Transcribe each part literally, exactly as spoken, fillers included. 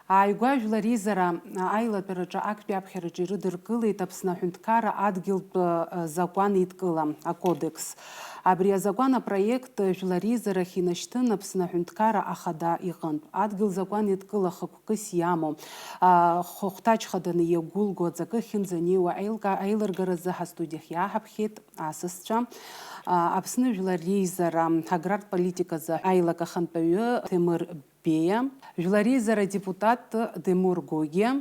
Ааигәа жәлар реизара аилатәараҿы актәи аԥхьараҿы ирыдыркылеит Аԥсны аҳәынҭқарра адгьылтә закәан еидкыла акодекс. Абри азакәан апроект жәлар реизарахь инашьҭын Аԥсны аҳәынҭқарра ахада иҟынтә. Адгьыл закәан еидкыла хықәкыс иамоу, а, хәҭаҷ хаданы иагәылго аҵакы ахьынӡанеиуа аилка-, аилыргаразы ҳастудиахь иааҳаԥхьеит асасцәа. А, Аԥсны жәлар реизара аграртә политиказы аилак ахантәаҩы Ҭемыр Беиа, жәлар реизара адепутат Демур Гогиа,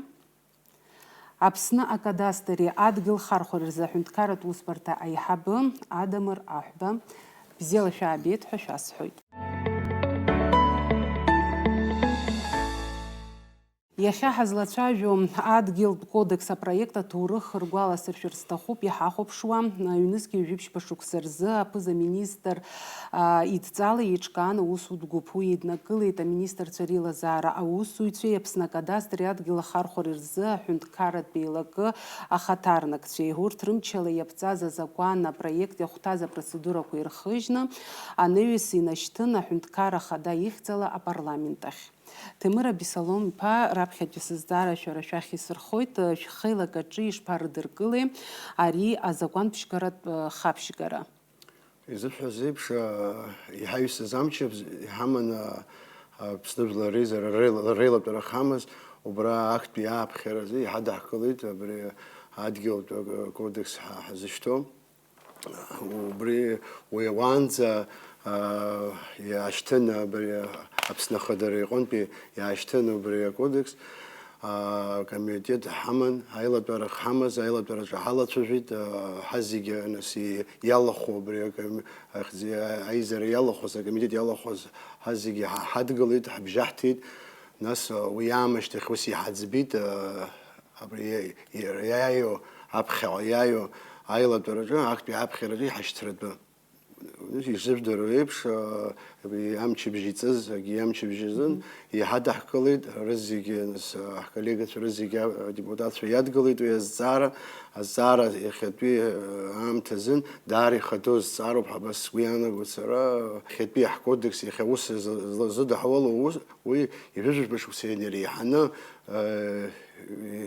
Аԥсны акадастри адгьыл хархәареи рзы аҳәынҭқарратә усбарҭа аиҳабы Адамыр Аҳәба, бзиала шәаабеит ҳәа шәасҳәоит. Иахьа ҳазлацәажәо адгьылтә кодекс апроект аҭоурых ргәаласыршәар сҭахуп, иҳахәаԥшуа, ҩнызқьи ҩажәи ԥшьба шықәса рзы аԥыза-министр, а, идҵала еиҿкаан аусутә гәыԥ. Уи еиднакылеит аминистрцәа реилазаара аусзуҩцәеи Аԥсны акадастри адгьыл ахархәареи рзы аҳәынҭқарратә еилакы ахаҭарнакцәеи. Урҭ рымчала иаԥҵаз азакәан апроект иахәҭаз апроцедурақәа ирхыжьны, анаҩс инашьҭын аҳәынҭқарра ахада ихьӡала апарламент ахь. Ҭемыр Абисалом-иԥа, раԥхьатәи сызҵаара шәара шәахь исырхоит, шәхеилак аҿы ишԥарыдыркылеи ари азакәан ԥшьгаратә, э, хабжьгара? Изышәҳәаз еиԥш, э, иҳаҩсыз амчыбз иҳаман, э, Аԥсны жәлар реизара реила-, реилатәара ахьамаз, убра актәи ааԥхьаразы иҳадаҳкылеит абри адгьылтә, э, кодекс ҳа-, ҳзышьҭоу. Убри, уи уаанӡа, аа, иаашьҭын абри Аԥсны Ахадара иҟынтәи иаашьҭын убри акодекс, аа, акомитет ҳаман, аилатәара ҳамаз, аилатәараҿы ҳалацәажәеит, аа, ҳазегьы, нас, и-, иалахәу абри акоми-, ахьӡи-, аизара иалахәыз, акомитет иалахәыз ҳазегьы ҳа-, ҳадгылеит, ҳабжьаҳҭеит. Нас, аа, уи аамышьҭахь ус иҳаӡбеит, аа, Абри иа-, иа-, иааио, аԥхьаҟа иааио аилатәараҿы, актәи аԥхьараҿы иҳашьҭратәы. Ишыжәдыруа еиԥш, а, абри амчыбжь иҵыз, агьи амчыбжь азын, мгм, иҳадаҳкылеит, рызегьы, нас, а, ҳколлегацәа рызегьы, а, адепутатцәа иадгылеит уи азҵаара. Азҵаара иахьатәи, а, аамҭазын даара ихадоу зҵаароуп ҳәа абас сгәы иаанагоит сара. Иахьатәи ҳкодекс иахьа аус зла-, зла-, зыдаҳуло ус, уи ҩажәа шықәса инареиҳаны, а,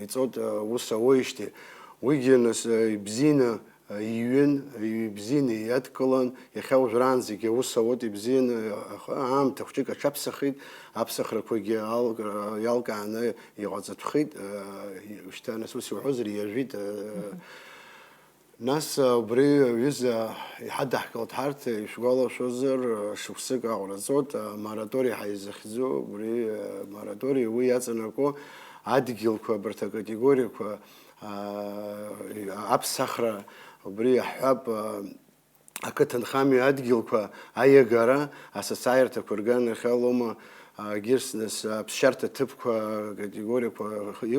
иҵоит, а, ус ауеижьҭеи. Уигьы нас, а, ибзианы, а, иҩын, ибзианы иадкылан, иахьа уажәраанӡагьы аус ауеит ибзианы, аха аамҭа хәҷык аҽаԥсахит, аԥсахрақәагьы ал-, а, иалкааны иҟаҵатәхеит, а, шьҭа нас ус иуҳәозар, иажәит, а, Нас, а, убри аҩыза иҳадаҳкылт ҳарҭ, ишәгәалашәозар, а, шықәсык аҟара ҵуеит, а, мораториа ҳәа изыхьӡу, убри, а, мораториа уи иаҵанакуа адгьылқәа, абарҭ акатегориақәа, а, аԥсахра, убри иаҳҳәап, а, ақыҭанхамҩа адгьылқәа аиагара асасааирҭақәа рганахьалома, а, егьырҭ нас аԥсшьарҭа ҭыԥқәа, акатегориақәа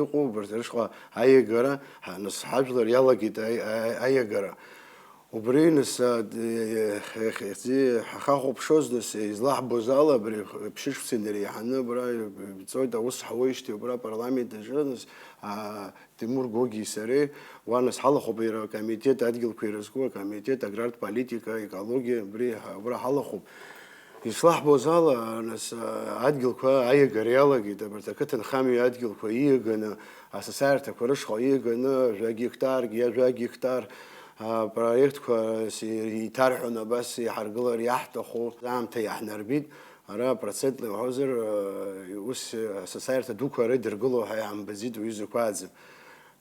ыҟоу, убарҭ рышҟа аиагара, ҳа-, нас ҳажәлар иалагеит аи-, аи-, аиагара. Убри нас, а, д-, ехьӡи ҳахьахәаԥшуаз, нас излаҳбоз ала, абри ԥшьышықәса инареиҳаны абра иҵоит аус ҳауеижьҭеи убра апарламент аҿы, нас, а, Тимур Гогиеи сареи, уа нас ҳалахәуп иара акомитет, адгьылқәа ирызку акомитет, аграртә политика, аекологиа, абри, убра ҳалахәуп. Ислаҳбоз ала, нас, адгьылқәа аиагара иалагеит, абарҭ ақыҭанхамҩа адгьылқәа ииаганы, асасааирҭақәа рышҟа ииаганы, жәа геқтарк, иажәа геқтар, апроектқәа с-, иҭарҳәон абас иҳаргылар иаҳҭаху аамҭа иаҳнарбеит. Ара процентла иуҳәозар, э, ус, э, асасааирҭа дуқәа ара идыргыло ҳәа иаамбаӡеит уаҩы закәаӡам.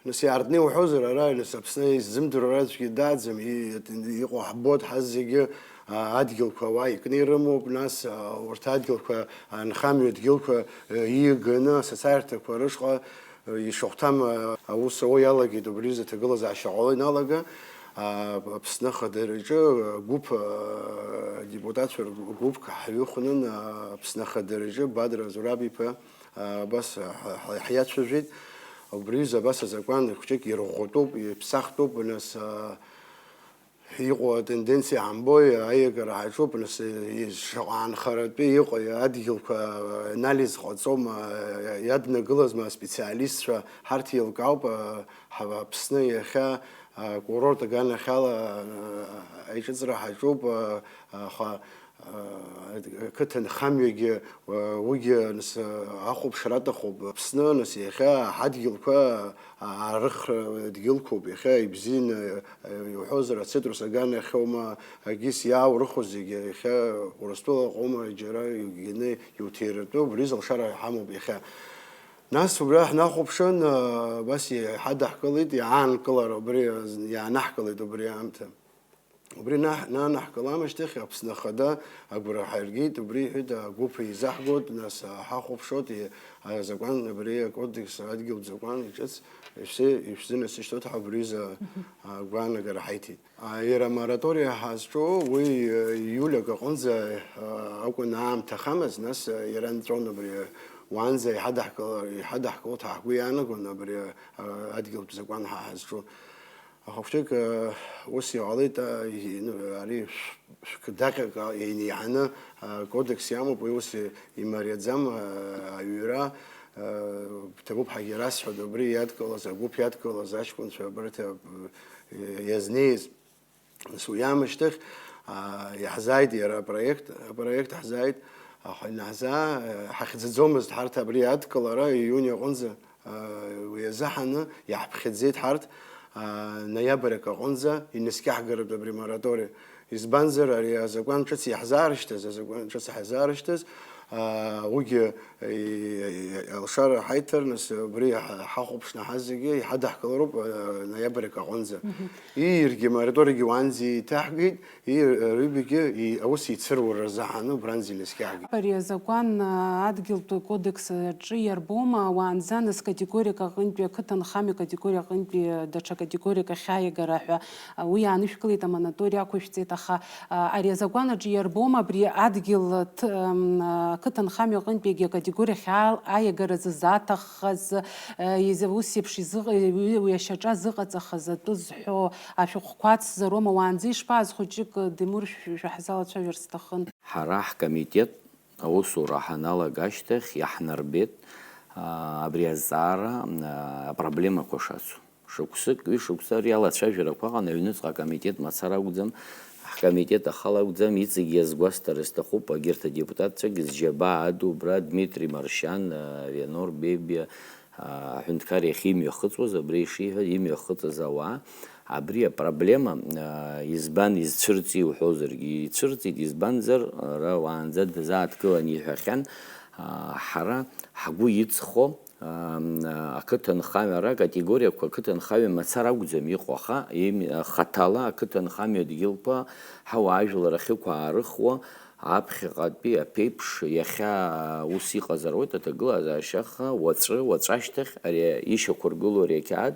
Нас иаартны иуҳәозар, ара, нас Аԥсны иззымдыруа аӡәгьы дааӡам, и-, иҟоу ҳбоит ҳазегьы, а, адгьылқәа ауаа икны ирымоуп, нас, а, урҭ адгьылқәа, анхамҩа адгьылқәа, э, ииаганы асасааирҭақәа рышҟа, э, ишахәҭам, а, аус ауа иалагеит, убри рзы аҭагылазаашьа ҟало иналага, а, Аԥсны ахадараҿы, а, гәыԥ, а, депутатцәа ргәыԥк ҳҩыхәнын, а, Аԥсны ахадараҿы Бадра Зураб-иԥа, а, абас ҳа-, ҳа-, ҳиацәажәеит. Убри рзы абас азакәан хәҷык ирӷәӷәатәуп, иԥсахтәуп, нас, а, иҟоу атенденциа ҳамбои, аиагара ҳаҿуп, нас, и-, шаҟа аанхаратәы иҟоу адгьылқәа анализ ҟаҵома, иаднагылазма аспециалистцәа, ҳарҭ еилкаауп, а, ҳа-, Аԥсны иахьа, а, курорт аганахьала, а, аиҿыҵра ҳаҿуп, а, аха, а, Қыҭанхамҩагьы, уигьы, нас, ахәаԥшра аҭахуп. Аԥсны, нас, иахьа ҳадгьылқәа аарыхра дгьылқәоуп, иахьа ибзианы иуҳәозар, ацитрус аган иахьоума, агьыс иааурыхуа зегьы, иахьа Урыстәыла ыҟоума, џьара иугьаны иуҭиратәы, убри залшара ҳамоуп иахьа. Нас убра ҳнахәаԥшын, абас иҳадаҳкылеит, иаанкылара убри, иаанаҳкылеит убри аамҭа. Убри наҳ-, нанаҳкылам ашьҭахь, Аԥсны Ахада агәра ҳаиргеит, убри иҳәеит, агәыԥ еизаҳгоит, нас, ҳахәаԥшуеит, и-, азакәан абри акодекс, адгьылтә закәан иҿыц, ишәзы-, ишәзынасышьҭуеит ҳәа убри изы, а, гәаанагара ҳаиҭеит. А, иара амораториа ҳазҿу, уи, а, иулиак аҟынӡа, а, акәын аамҭа ахамаз, нас, а, иара нҵәон абри, а, уаанӡа иҳадаҳкыл-, иҳадаҳкылоит ҳәа ҳгәы иаанагон абри, а, адгьылтә закәан ҳа ҳазҿу. Аха хәҷык, а, ус иҟалеит, а, и-, ну, ари шә-, шәкы даҟьак, а, инеиҳаны, а, кодекс иамоуп, уи ус и-, имариаӡам, а, аҩра, а, ҭабуп ҳәагьы расҳәоит, убри иадкылаз, агәыԥ иадкылаз аҷкәынцәа абарҭ, а, иазнеиз. Нас уи аамышьҭахь, а, иаҳзааит иара апроект, апроект ҳзааит, аха ианаҳзаа, а, ҳахьӡаӡомызт ҳарҭ абри адкылара иуни аҟынӡа. Уи азы ҳаны иаҳԥхьаӡеит ҳарҭ, ноиабр акы аҟынӡа инаскьаҳгаратәы абри амораториа. Избанзар, ари азакәан ҿыц иаҳзаарышьҭыз, азакәан ҿыц ҳазаарышьҭыз, уигьы алшара ҳаиҭар, нас убри ҳа-, ҳахәаԥшны ҳазегьы иҳадаҳкылароуп, ноиабр акы аҟынӡа. Мгм. Иииргьы амораториагьы уаанӡа еиҭаҳгеит, И, рҩбагьы, и, аус еицырура рзаҳаны убранӡа инаскьаагеит. Ари азакәан, а, адгьылтә кодекс аҿы иарбома, уаанӡа нас категориак аҟынтәи, ақыҭанхамҩа категориа аҟынтәи даҽа категориак ахь аиагара ҳәа, а, уи аанышәкылеит, амораториа ақәышәҵеит, аха, а, ари азакәан аҿы иарбома абри адгьыл ҭ-, м, а, ақыҭанхамҩа аҟынтәи егьи акатегориа ахь аал-, аиагаразы заҭаххаз, а, изы-, ус еиԥш изыҟ-, уи, уи ашьаҿа зыҟаҵахаз атәы зҳәо ашәҟәқәа ацзароума, уаанӡа ишԥааз, хәыҷык, Демур, шә-, шәаҳзалацәажәар сҭахын. Ҳара ҳкомитет аусура ҳаналага ашьҭахь иаҳнарбеит, аа, абри азҵаара, аа, апроблемақәа шацу. Шықәсык, ҩышықәса ари алацәажәарақәа ыҟан, аҩныҵҟа акомитет мацара акәӡам, ҳкомитет ахала акәӡам, иҵегь иазгәасҭар сҭахуп, егьырҭ адепутатцәагь зџьабаа аду, убра Дмитри Маршьан, аа, Вианор Бебиа, аҳәынҭқар иахьимҩахыҵуаз, абри ишиҳәаз, имҩахыҵыз ауаа, абри апроблема, а, избан изцәырҵи уҳәозаргьы, ицәырҵит, избанзар, ара уаанӡа дазааҭгылан иҳәахьан, а, ҳара ҳгәы иҵхо, а, ақыҭанхамҩа, ара акатегориақәа ақыҭанхамҩа мацара акәӡам иҟоу, аха им-, хаҭала ақыҭанхамҩа дгьылқәа ҳауаажәлар ахьықәаарыхуа, аԥхьаҟатәи аԥеиԥш, иахьа ус иҟазар ауеит аҭагылазаашьа, аха уаҵәы, уаҵәашьҭахь ари ишьақәыргылоу ари ақьаад,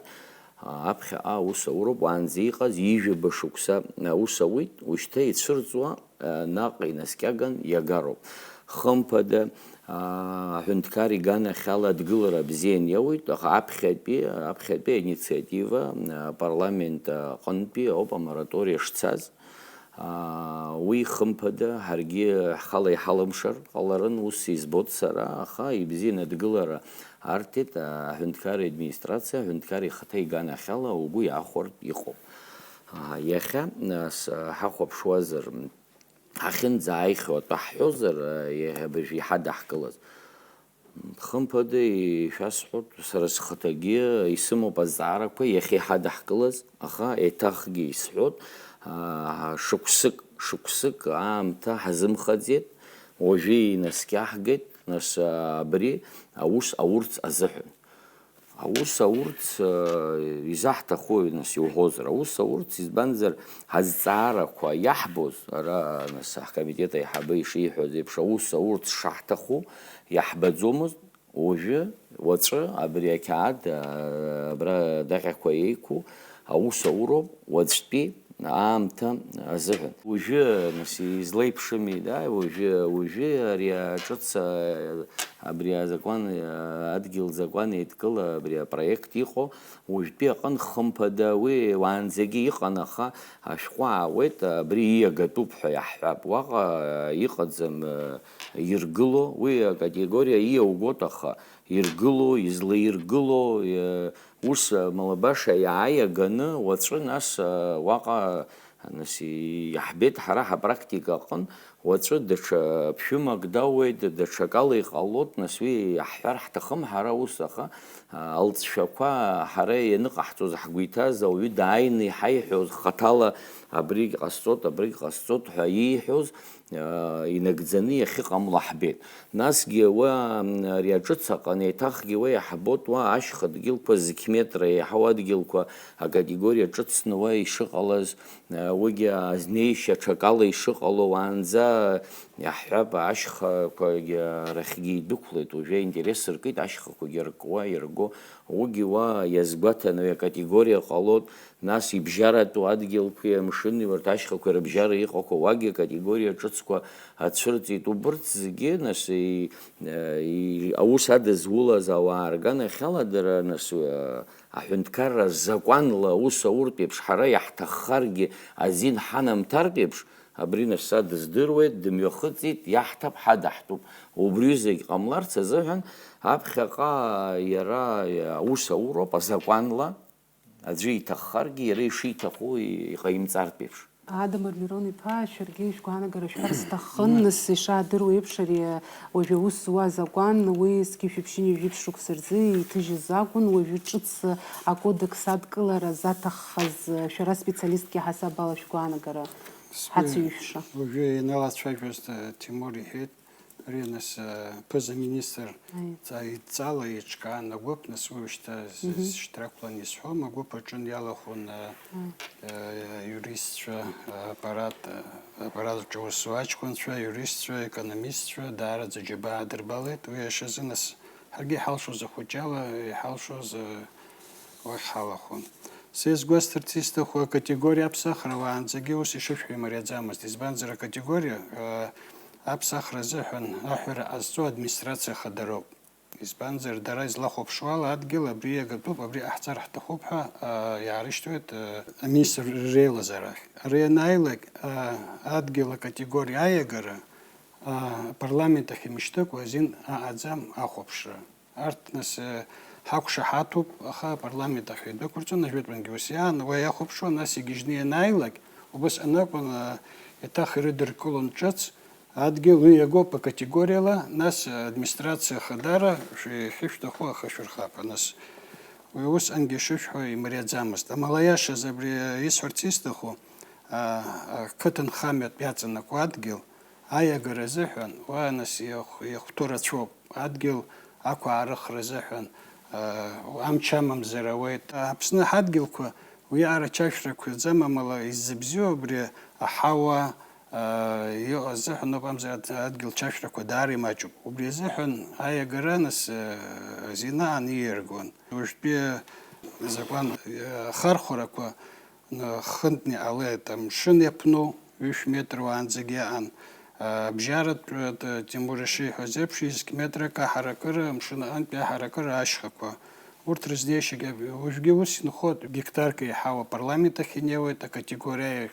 а, аԥхьаҟа аус ауроуп, уаанӡа иҟаз ҩажәаба шықәса аус ауит, ушьҭа ицәырҵуа, а, наҟ инаскьаган иагароуп. Хымԥада, а, аҳәынҭқар иганахьала адгылара бзиан иауит, аха аԥхьатәи, аԥхьатәи аинициатива, а, апарламент аҟынтәи ауп амораториа шцаз. Аа, уи, хымԥада, ҳаргьы ҳхала иҳалымшар ҟаларын, ус избоит сара, аха ибзианы адгылара арҭеит, аҳәынҭқарра администрациа, аҳәынҭқар ихаҭа иганахьала угәы иаахәартә иҟоуп. Аа, иахьа, нас, ҳахәаԥшуазар, ҳахьынӡааихьоу атәы ҳҳәозар, иахьа абыржәы иҳадаҳкылаз, Хымԥада, ишәасҳәоит, сара схаҭагьы исымоуп азҵаарақәа иахьа иҳадаҳкылаз, аха еиҭахгьы исҳәоит, аа, шықәсык, шықәсык аамҭа ҳазымхаӡеит, уажәы инаскьаҳгеит, нас, абри аус аурц азыҳәан. Аус аурц, аа, изаҳҭахуи, нас, иуҳәозар, аус аурц, избанзар, ҳазҵаарақәа иаҳбоз, ара, нас, ҳкомитет аиҳабы ишиҳәоз еиԥш, аус аурц шаҳҭаху, Иаҳбаӡомызт, уажәы, уаҵәы абри ақьаад, а, абра адаҟьақәа еиқәу аус ауроуп уаҵәтәи аамҭа азыҳәан. Уажәы, нас, излеиԥшыми, да, уажәы, уажәы ари аҿыц, а, абри азакәан, а, адгьыл закәан еидкыла абри апроект иҟоу, уажәтәи аҟын хымԥада уи уаанӡагьы иҟан, аха ашәҟәы аауеит, абри ииагатәуп ҳәа иаҳҳәап. Уаҟа иҟаӡам, а, иргыло, уи акатегориа иаугоит, аха иргыло, излаиргыло, е, ус, а, малабаша иааиаганы, уаҵәы нас, а, уаҟа, Нас иаҳбеит ҳара ҳапрактика аҟын, уаҵәы даҽа ԥшәымак дауеит, даҽакала иҟалоит, нас уи иаҳҳәар ҳҭахым ҳара ус, аха, а, алҵшәақәа ҳара ианыҟаҳҵоз ҳгәы иҭаз ауаҩы дааины иҳаиҳәоз, хаҭала абригь ҟасҵот, абригь ҟасҵот ҳәа ииҳәоз, а, инагӡаны иахьыҟамло ҳбеит. Насгьы уа, м, ари аҿыц аҟны еиҭахгьы уа иаҳбот, уа ашьха дгьылқәа зқь метра еиҳау адгьылқәа акатегориа ҿыцны уа ишыҟалаз, а, уигьы азнеишьа аҽакала ишыҟало, уаанӡа иаҳҳәап, ашьхақәагьы арахьгьы идәықәлеит, уажәы аинтерес ркит, ашьхақәагьы ркуа, ирго, уигьы уа иазгәаҭаны уи акатегориа ҟалот, нас ибжьаратәу адгьылқәеи амшыни урҭ ашьхақәеи рыбжьара иҟақәоу уагьы акатегориа ҿыцқәа ацәырҵит. Убырҭ зегьы, нас, и-, и-, аус адызулаз ауаа рганахьала дара, нас, э, аҳәынҭқарра закәанла аус ауртә еиԥш ҳара иаҳҭаххаргьы азин ҳанамҭартә еиԥш, абри нас са дыздыруеит, дымҩахыҵит, иаҳҭап, ҳадаҳтәуп. Убри зегь ҟамларц азыҳәан аԥхьаҟа иара аус ауроуп азакәанла, аӡәы иҭаххаргьы иара ишиҭаху иҟаимҵартә еиԥш. Адамыр Мирон-иԥа, шәаргьы шәгәаанагара шәҳәар сҭахын, нас ишаадыруа еиԥш, ари уажәы аус зуа азакәан, уи зқьи жәшәи ԥшьынҩажәи жәиԥшь шықәса рзы иҭыжьыз акәын, уажәы ҿыц акодекс адкылара заҭаххаз шәара специалистк иаҳасаб ала шәгәаанагара ҳацеиҩышәша. Уажәы ианалацәажәоз, э, Тимур иҳәеит, ари нас, э, ԥыза-министр Аиеи. ҵа-, идҵала еиҿкаан агәыԥ, нас уи шьҭа з-, Мгм. зышьҭрақәлан исҳәом, агәыԥ аҿы иалахәын, э, Аиеи. э, юристцәа, э, аппарат, э, аппарат аҿы аус зуа аҷкәынцәа, юристцәа, економистцәа, даараӡа џьабаа адырбалеит, уи ашазы нас ҳаргьы иҳалшоз ахәыҷала, иҳалшоз, э, уахь ҳалахәын. Са исгәасҭарц исҭаху акатегориа аԥсахра уаанӡагьы ус ишышәҳәо имариаӡамызт. Избанзар, акатегориа, э, аԥсахра азыҳәан аҳәара ҟазҵо администрациа хадароуп. Избанзар, дара излахәаԥшуала, адгьыл абри иагатәуп, абри ҟаҳҵар ҳҭахуп ҳәа, э, иаарышьҭуеит, э, аминистр реилазаарахь. Ари анааилак, э, адгьыл акатегориа аиагара, э, апарламент ахь имышьҭыкәа азин аҟаӡам ахәаԥшра. Арҭ, нас, э, ҳақәшаҳаҭуп, аха апарламент ахь идәықәырҵон, ажәытәангьы ус иаан, уа иахәаԥшуан, нас игьежьны ианааилак, убыс анакәын, э, еиҭах ирыдыркылон ҿыц, адгьыл уи иагоуп акатегориала, нас, э, администрациа ахадара шәи-, шәышәҭаху аха шәырхап, нас уи усҟангьы шышәҳәо имариаӡамызт. Амала иашаз абри, э, исҳәарц исҭаху, а, ақыҭанхамҩатә иаҵанакуа адгьыл, аиагара азыҳәан, уа, нас, иахә-, иахәҭоу рацәоуп. Адгьыл ақәаарыхра азыҳәан, а, амч амамзар ауеит. Аԥсны ҳадгьылқәа уиаара чашәрақәаӡам, амала иззыбзиоу абри аҳауа, а, иҟаз азыҳәан ауп, амзар ад-, адгьыл чашәрақәа даара имаҷуп. Убри азыҳәан аиагара, нас, а, азин аан ииаргон. Уажәтәи азакәан, а, ахархәарақәа Хынтә иҟалеит, амшын иаԥну, ҩышә метр уаанӡагьы иаан. Абжьаратә, Тимур ишиҳәаз еиԥш, изқь метрак аҳаракыра, амшын аҟынтәи аҳаракыра ашьхақәа. Урҭ рызнеишьагьы уажәгьы ус инхоит, гектарк еиҳау апарламент ахь инеиуеит, акатегориа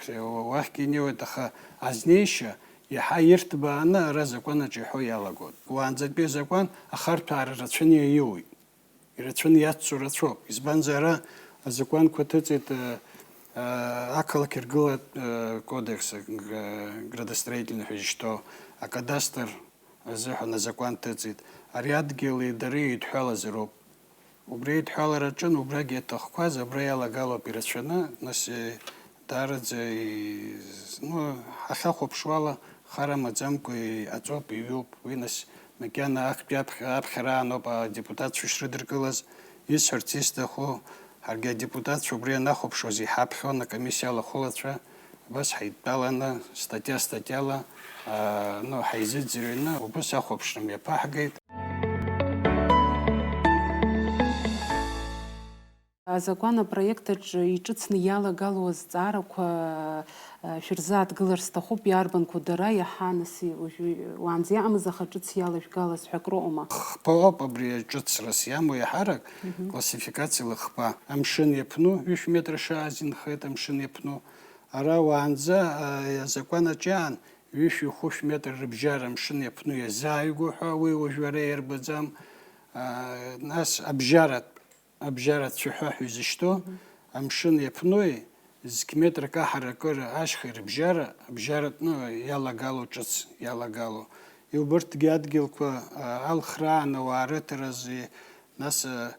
уахьгьы инеиуеит, аха азнеишьа иаҳа ирҭбааны ара азакәан аҿы иҳәо иалагоит. Уаанӡатәи азакәан ахарҭәаара рацәаны иаиуит. Ирацәаны иацу рацәоуп. Избанзар, ара азакәанқәа ҭыҵит, э, э, ақалақь иргылатә, э, кодекс, э, градостроительный ҳәа изышьҭоу, акадастр азыҳәан азакәан ҭыҵит. Ари адгьыли дареи еидҳәалазароуп. Убри аидҳәалара аҿын, убрагь иаҭахқәаз абра иалагалоуп ирацәаны, нас, э, Даараӡа, и-, ну, ҳахьахәаԥшуала, хара маӡамкәа иҟаҵоуп, иҩуп. Уи нас макьана актәи аԥхьа, аԥхьарааноуп адепутатцәа шрыдыркылаз. Исҳәарц исҭаху, ҳаргьы адепутатцәа убри анахәаԥшуаз иҳаԥхьон акомиссиа алахәылацәа, убас ҳаидтәаланы, статиа-статиала, аа, ну, ҳаизыӡырҩны, убас ахәаԥшра мҩаԥаҳгеит. Азакәан апроект аҿы иҿыцны иалагало азҵаарақәа, а, шәырзааҭгылар сҭахуп, иарбанқәоу дара иаҳа, нас, уажәы уаанӡа иаамыз, аха ҿыц иалажәгалаз ҳәа акроума? Хԥа ауп абри аҿыцрас иамоу иаҳарак, Мгм. классификациала хԥа. Амшын иаԥну, ҩышә метр шааз инхеит амшын иаԥну. Ара уаанӡа, а, азакәан аҿы иаан, ҩышәи хәышә метр рыбжьара амшын иаԥну иазааигәоу ҳәа, уи уажәы ара иарбаӡам. А, нас абжьаратә Абжьара цәаҳәа ҳәа изышьҭоу, Мгм. амшын иаԥнуи, Зқь метрак аҳаракыра ашьха ирыбжьара, абжьаратәны иалагало ҿыц иалагало. Иубырҭгьы адгьылқәа, а, алхраан ауаа рыҭаразы, нас, а,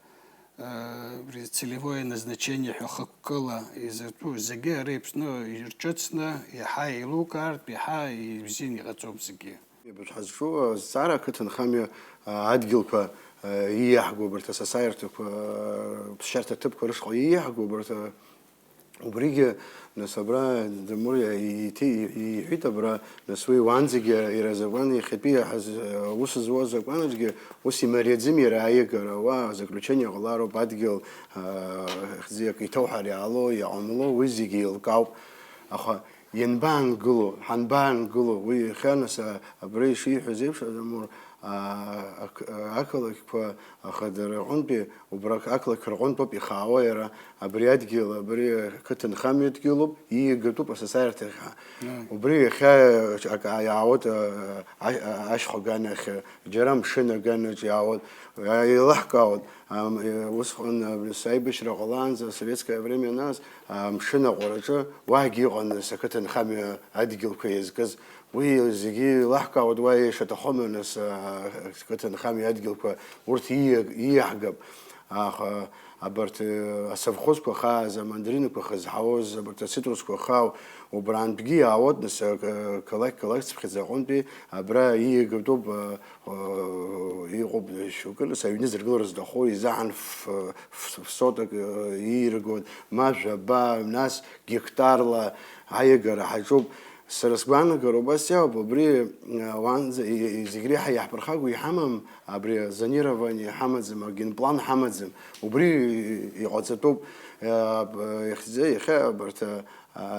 а, целевое назначение ҳәа хықәкыла изыртәу зегьы ара иԥсны ирҿыцны, иаҳа еилукаартә, иаҳа ибзианы иҟаҵоуп зегьы. Абарҭ ҳазҿу азҵаара ақыҭанхамҩа, а, адгьылқәа, а, ииаҳго, абарҭ асасааирҭақәа, а, ԥсшьарҭа ҭыԥқәа рышҟа ииаҳго, абарҭ, а, убригьы, нас, абра Дамур иа-, иҭи-, иҳәит, абра, нас, уи уаанӡагьы иара азакәан иахьатәи ҳаз-, аус зуа азакәанаҿгьы ус имариаӡам иара аиагара, уа азаключение ҟалароуп, адгьыл, а, хьӡи акы иҭоуҳар иаало, иҟамло, уи зегьы еилкаауп. Аха ианбаангыло, ҳанбаангыло, уи иахьа, нас, а, абра ишиҳәаз еиԥш, Дамур, а, ак-, ақалақьқәа ахадара аҟынтәи, убра ақалақь рҟынтәоуп ихаауа иара, абри адгьыл, абри ақыҭанхамҩа дгьылуп, ииагатәуп асасааирҭахь. Аи. Убри иахьа ак-, иаауеит, а, а, а, ашьха аганахь, џьара амшын аганаҿ иаауеит, а, еилаҳкаауеит, ам, е, усҟан, а, саибашьра ҟалаанӡа, советское время анаас, а, амшын аҟәараҿы уаагьы иҟан ақыҭанхамҩа адгьылқәа еизкыз. Уи зегьы еилаҳкаауеит, уа ишаҭахым, нас, а, ақыҭанхамҩа адгьылқәа урҭ ииа-, ииаҳгап. Аха абарҭ, э, асовхозқәа хааз, амандаринқәа хызҳауаз, абарҭ ацитрусқәа хаау, убраантәгьы иаауеит, нас, а, ка-, қалақь, қалақьцыԥхьаӡа аҟынтәи абра ииагатәуп, а, а, иҟоуп шьоукы, нас аҩны зыргылар зҭаху изаҳан ф-, ф-, ф-, сотак, а, ииргоит, ма жәаба, нас гектарла аиагара ҳаҿуп. Сара сгәаанагара убас иоуп, абри, а, уаанӡа и-, и-, зегь реиҳа иаҳԥырхагоу иҳамам, абри зонирование ҳамаӡам, агенплан ҳамаӡам, убри иҟаҵатәуп. А, б-, иахьӡа-, иахьа абарҭ, а,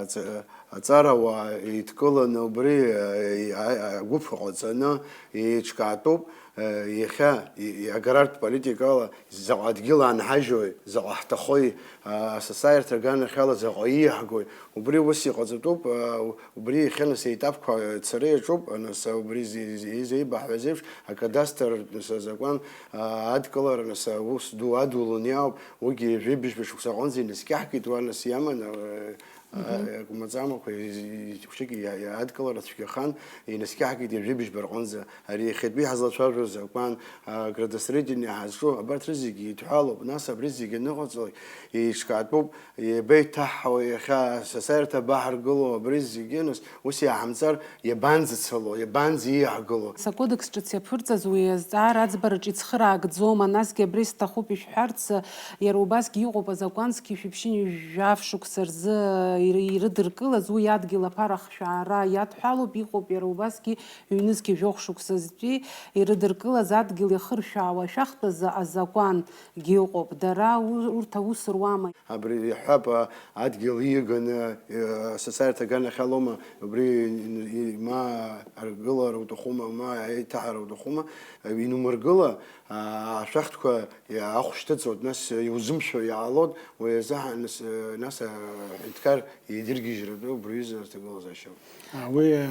аҵ-, аҵарауаа еидкыланы убри, а, и-, а, а, агәыԥ ҟаҵаны еиҿкаатәуп. Иахьа и-, и-, аграртә политикала заҟа адгьыл аанҳажьуеи, заҟа ҳҭахои, а, асасааирҭа аганахьала заҟа ииаҳгои, убри ус иҟаҵатәуп, а, у-, убри иахьа нас аетапқәа цара иаҿуп, а, нас, а, убри зи-, зи-, изеибаҳҳәаз еиԥш, акадастр, нас, азакәан, а, адкылара, нас, аус ду адулон иаауп, уигьы жәибжьба шықәса аҟынӡа инаскьаҳгеит, уа нас иаман, а, Мгм. А, акәмаҵамақәа, и-, и-, хәшьык иа-, иа-, адкылара цәгьахан, инаскьаҳгеит ҩажәи быжьба рҟынӡа. Ари иахьатәи ҳазлацәажәо азакәан, а, градостроительный ҳазҿу, абарҭ рызегьы еидҳәалоуп. Нас абри зегьы аныҟаҵалак, еиҿкаатәуп, иабеиҭаҳҳауа иахьа асасааирҭа абаҳаргыло, абри зегьы, нас, ус иааҳамҵар, иабанӡацало, иабанӡа ииаҳгыло? Акодекс ҿыц иаԥырҵаз уи азҵаара аӡбараҿы ицхыраагӡома, насгьы абри сҭахуп ишәҳәарц, иара убасгьы иҟоуп азакәан зқьи жәшәи ԥшьынҩажәи жәаф шықәса рзы ир-, ирыдыркылаз уи адгьыл аԥара ахшәаара иадҳәалоуп, иҟоуп иара убасгьы ҩнызқьи жәохә шықәсазтәи ирыдыркылаз адгьыл иахыршәаауа ашәахтәазы азакәангьы ыҟоуп, дара у-, урҭ аус руама? Абри иаҳҳәап, а, адгьыл ииаганы, э, асасааирҭа аганахьалоума, убри, и-, ма аргылара уҭахума, ма аиҭаҳара уҭахума, э, инумыргыла, а, ашәахтәқәа, иа-, ахә шьҭыҵуеит, нас иузымшәо иаалоит, уи азы ҳа-, нас, э, нас, а, аҳәынҭқар еидыргьежьратәы убри аҩыза аҭагылазаашьоуп. А, уи, э,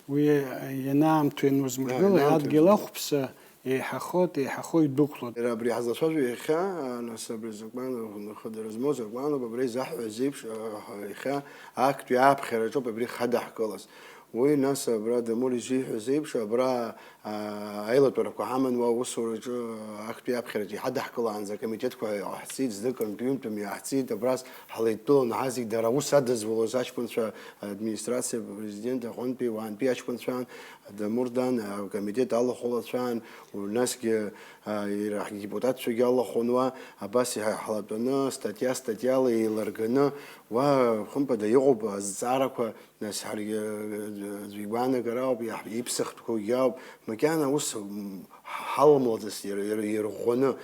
уи, э, ианаамҭоу ианузмыргыла, ианаамҭоу адгьыл ианузмыргыла. Ахәԥса еиҳахоит, еиҳахо идәықәлоит. Иара абри ҳазлацәажәо иахьа, а, нас абри азакәан, хыдара змоу закәаноуп, абра изаҳҳәаз еиԥш, а, ҳа-, иахьа актәи ааԥхьараҿоуп абри хадаҳкылаз. Уи, нас, абра Дамур изиҳәаз еиԥш, абра, а, аилатәарақәа ҳаман уа аусураҿы, а, актәи аԥхьараҿы иҳадаҳкылаанӡа акомитетқәа иҟаҳҵеит, знык ҩынтәым иаҳҵеит, абрас ҳлеидтәалан ҳа зегь дара аус адызулоз аҷкәынцәа, администрациа, президент аҟынтәи, уаантәи аҷкәынцәан, Дамур дан, акомитет алахәылацәан, насгьы, а, иара ҳдепутатцәагьы алахәын уа, абас иҳа-, ҳлатәаны, статиа-статиала еилырганы, уа, хымԥада, иҟоуп азҵаарақәа, нас ҳаргьы, э, аӡәы игәаанагара ауп, иаҳ-, иԥсахтәқәоугьы ауп, макьана ус, м, ҳалымлаӡацт иар-, иар-, ирӷәӷәаны.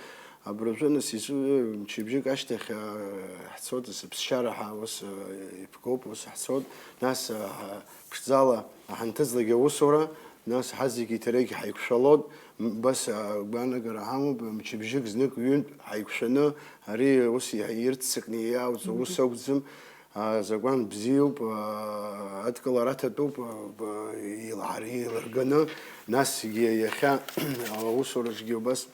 Абыржәы, нас, изы, мчыбжьык ашьҭахь, а, ҳцоит, ас, аԥсшьара ҳәа ус, а, иԥгоуп, ус ҳцоит, нас, а, ҳа-, ԥшӡала ҳанҭыҵлак аусура, нас ҳазегьы иҭарагь ҳаиқәшәалоит, м-, бас, а, гәаанагара ҳамоуп, мчыбжьык знык ҩынтә ҳаиқәшәаны, ари ус иҳ-, ирццакны иаауҵо ус акәӡам, а, закәан бзиоуп, а, адкылара аҭатәуп, а, б-, еилаҳар-, еилырганы, насгьы иахьа аусураҿгьы убас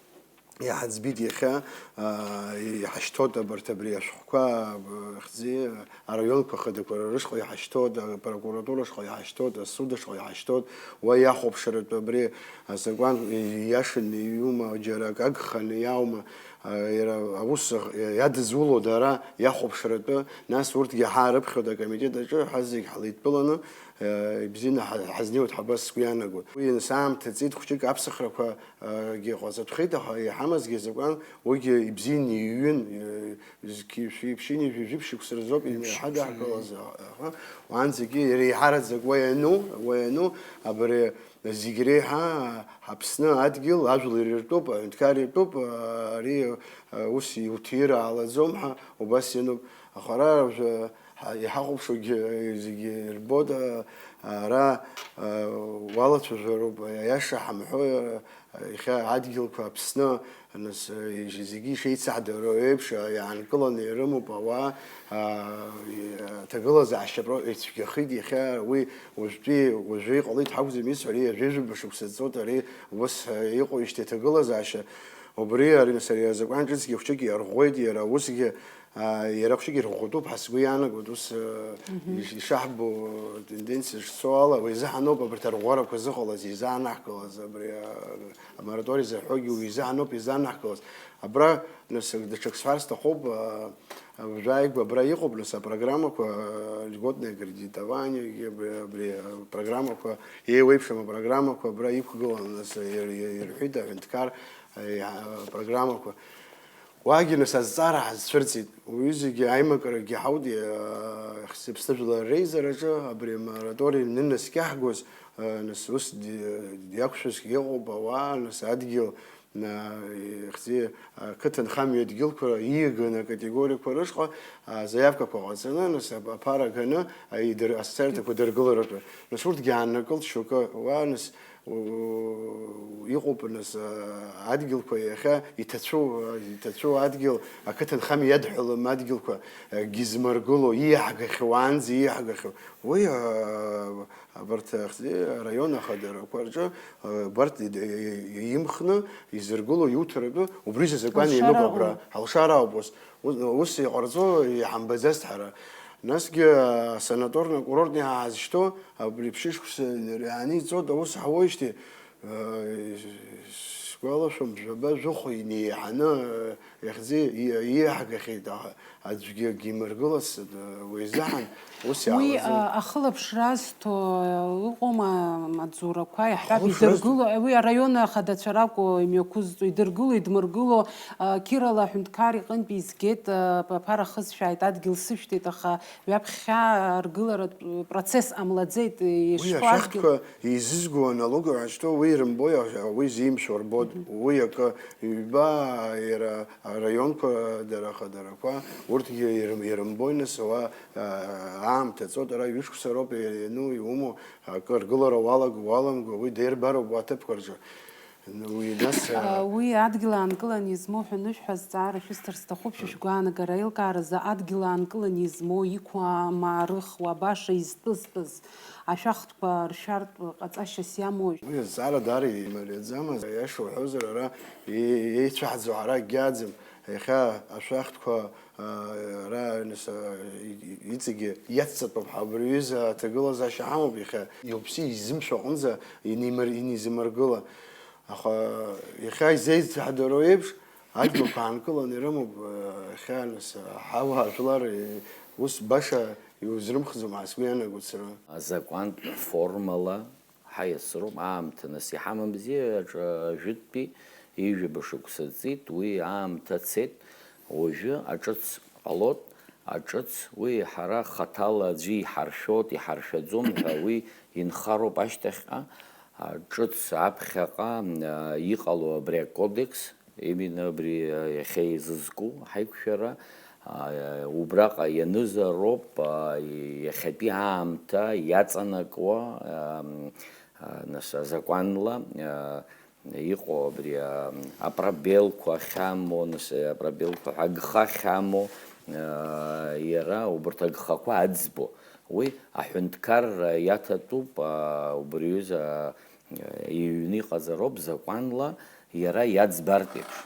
Иҳаӡбеит иахьа, аа, иҳашьҭоуп абарҭ абри ашәҟәқәа, аа, хьӡи, араионқәа хадақәа рышҟа иҳашьҭоуп, апрокуратура шҟа иҳашьҭоуп, асуд шҟа иҳашьҭоуп, уа иахәаԥшратәы абри азакәан ииашаны ииума, џьара акы агханы иаума, аа, иара аус иадызулода ара иахәаԥшратәы, нас урҭгьы ҳаарыԥхьоит акомитет аҿы, ҳа зегь ҳлеидтәаланы, аа, ибзианы ҳа-, ҳазнеиуеит ҳәа абас сгәы иаанагоит. Уи нас аамҭа ҵит хәҷык аԥсахрақәа, гьы ҟаҵатәхеит, аха иҳамазгьы азакәан, уигьы ибзианы иҩын, зқьи шәи ԥшьынҩажәи жәиԥшь шықәса рзоуп Ҩажәи ԥшь-, иҳадаҳкылаз, аха, уанӡагьы иара еиҳараӡак уа иану, уа иану, абри зегь реиҳа Аԥсны адгьыл ажәлар иртәуп, аҳәынҭқар иртәуп, ари, ус иуҭира алаӡом ҳәа убас иануп. Аха ара уажәы ҳа-, иҳахәаԥшуагьы зегьы ирбоит, а, ара, а, уалацәажәароуп, аиаша ҳамҳәо, а, иахьа адгьылқәа Аԥсны, нас, а, иж-, зегьы ишеицаҳдыруа еиԥш, а, иаанкыланы ирымоуп ауаа, а, и-, аҭагылазаашьа про-, ицәгьахеит иахьа уи уажәтәи, уажәы иҟалеит ҳакәӡам исҳәо, ари ҩажәижәаба шықәса ҵуеит, ари ус, а, иҟоижьҭеи аҭагылазаашьа, убри, ари, нас, ари азакәан ҿыцгьы хәҷык иарӷәӷәеит, иара усгьы, Аа, иара хәҷык ирӷәӷәатәуп ҳәа сгәы иаанагоит, ус, э, Мгм. иш-, ишаҳбо тенденциа шцо ала, уи изы ҳаноуп абарҭ арӷәӷәарақәа зыҟалаз, изаанаҳкылаз, абри, а, амораториа зырҳәогьы уи изы ҳаноуп, изаанаҳкылаз. Абра, нас, даҽак сҳәар сҭахуп, а, уажәааигәа абра иҟоуп, нас, апрограммақәа, а, льготное кредитованиегьы, абри, абри, а, программақәа, еиуеиԥшым апрограммақәа абра иқәгылан, нас, ир-, ир-, ирҳәеит аҳәынҭқар, а, иа-, апрограммақәа. Уаагьы нас азҵаара ҳазцәырҵит. Уи зегьы аимакрагьы ҳаудеи, а, хсыԥсыжәлар реизараҿы абри амораториа анаскьаҳгоз, а, нас ус ди-, диақәшәазгьы ыҟоуп ауаа, нас адгьыл, на-, хзи, а, қыҭанхамҩа адгьылқәа ииаганы акатегориақәа рышҟа, а, заиавкақәа ҟаҵаны, нас ап-, аԥара ганы, а, идыр-, асоциалтәқәа дыргыларатәы. Нас урҭгьы ааннакылт шьоукы, уа, нас, У-, иҟоуп, нас, а, адгьылқәа иахьа иҭацәу, а, иҭацәу адгьыл, ақыҭанхамҩа иадҳәалам адгьылқәа, а, гьизмыргыло, ииаҳгахьоу, уаанӡа ииаҳгахьоу. Уи, а, абарҭ, а, хзи-, араион ахадарақәа рҿы, а, убарҭ ид-, и-, и-, имхны изыргыло иуҭаратәы, убри азакәан иануп Алшара абра. Ауп. Алшара ауп ус. Ус, ус иҟарҵо иҳамбаӡацт ҳара. Насгьы асанаторно-курортни ҳаазышьҭоу абри ԥшьышықәса ианиҵоит, аус ҳауеижьҭеи, э, сгәалашәом, жәаба-жәохә инеиҳаны, э, иахьӡи-, и-, ииаҳгахьеит, аха аӡәгьы гимыргылацт, э, уи изыҳәан ус Уи, иаалаӡом. а, ахылаԥшра азҭо, э, ыҟоума, амаҵзурақәа, иаҳҳәап, Ахылаԥшра азҭо? Идыргыло, уи араион ахадацәа ракәу имҩақәызҵо, идыргыло, идмыргыло, а, Кирала аҳәынҭқар иҟынтә изгеит, а, аԥара хысшәааит, адгьыл сышәҭеит, аха ҩаԥхьа аргыларатә процесс ҟамлаӡеит, Уи ишԥо адгьыл? Ашәахтәқәа еизызго аналог ҳазҭо уи ирымбои, а, уи зимшо рбоит, Мгм. Уи акы, ҩба, иара араионқәа дара хадарақәа, урҭгьы ирым-, ирымбои, нас, уа, а, аамҭа ҵуеит, ара ҩышықәса роуп иану, иумоу, акы аргылара уалаг-, уаламго, уи деирбароуп уа аҭыԥқәа рҿы. Уи нас, а, А, уи адгьыл аанкыланы измоу ҳәа анышәҳәа, азҵаара шәысҭар сҭахуп, шәышәгәаанагара аилкааразы адгьыл аанкыланы измоу, иқәу амаа рыхуа, баша изтәызтәыз, ашәахтәқәа ршәартә ҟаҵашьас иамоу. Уи азҵаара даара имариаӡамызт, аиаша уҳәозар, ара и-, еицәаҳӡо ҳара акгьы аӡам. Иахьа ашәахтәқәа, а, ара, нас, а, и-, и-, иҵегьы иацҵатәуп ҳәа, абри аҩыза аҭагылазаашьа ҳамоуп иахьа. Иуԥси изымшәо аҟынӡа инеимыр-, инизымыргыла. Аха иахьа изеицаҳдыруа еиԥш, адгьылқәа аанкыланы ирымоуп, а, иахьа, нас, а, ҳауаажәлар, и-, ус баша иузрымхӡом ҳәа сгәы иаанагоит сара. Азакәантә формала ҳаиасроуп, аамҭа нас иҳамам бзиа, аҿ-, ажәытәтәи ҩажәаба шықәса ҵит, уи аамҭа цеит, уажәы аҿыц ҟалоит, аҿыц уи ҳара хаҭала аӡәы иҳаршәоит, иҳаршәаӡом ҳәа уи инхароуп ашьҭахьҟа, аҿыц аԥхьаҟа, а, иҟало абри акодекс, именно абри, а, иахьа изызку ҳаиқәшәара, а, убраҟа ианызароуп, а, иахьатәи аамҭа иаҵанакуа, а, а, нас, азакәанла, а, иҟоу абри, а, апробелқәа ахьамоу, нас, апробелқәа ҳәа агха ахьамоу, а, иара убарҭ агхақәа аӡбо. Уи аҳәынҭқарра иаҭатәуп, а, убри аҩыза, а, иҩны иҟазароуп закәанла иара иаӡбартә еиԥш.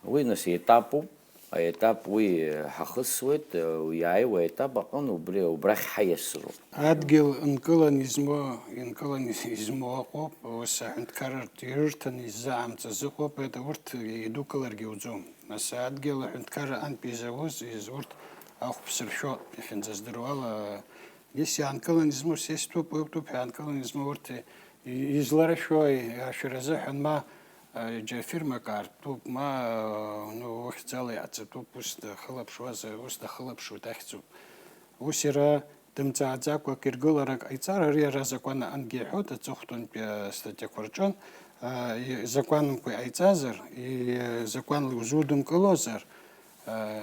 Уи, нас, етапуп. Аетап уи ҳахысуеит, иааиуа аетап аҟын убри, убрахь ҳаиасроуп. Адгьыл нкылан измоу, инкылан измоу ыҟоуп, ус аҳәынҭқарратә ирырҭаны иззаамҵаз ыҟоуп, это урҭ идукыларгьы иуӡом. Нас адгьыл аҳәынҭқарра антәи изауз, из-, урҭ ахә ԥсыршәо иахьынӡаздыруала, ес иаанкылан измоу, сес ҭәуп, уи ҭәуп ҳәа иаанкылан измоу урҭ и-, изларашәои ашәара азыҳәан, ма, а, џьа фирмак аартуп, ма, а, ну, ухьӡала иаҵатәуп, ус дахылаԥшуазар, ус дахылаԥшуеит, ахьӡуп. Ус иара дымҵааӡакәа акы иргыларак ҟаиҵар, ари ара азакәан аҟынгьы иҳәоит, аҵыхәтәантәи астатиақәа рҿы, а, и-, закәанмкәа иҟаиҵазар, и-, закәанла иузудымкылозар, а,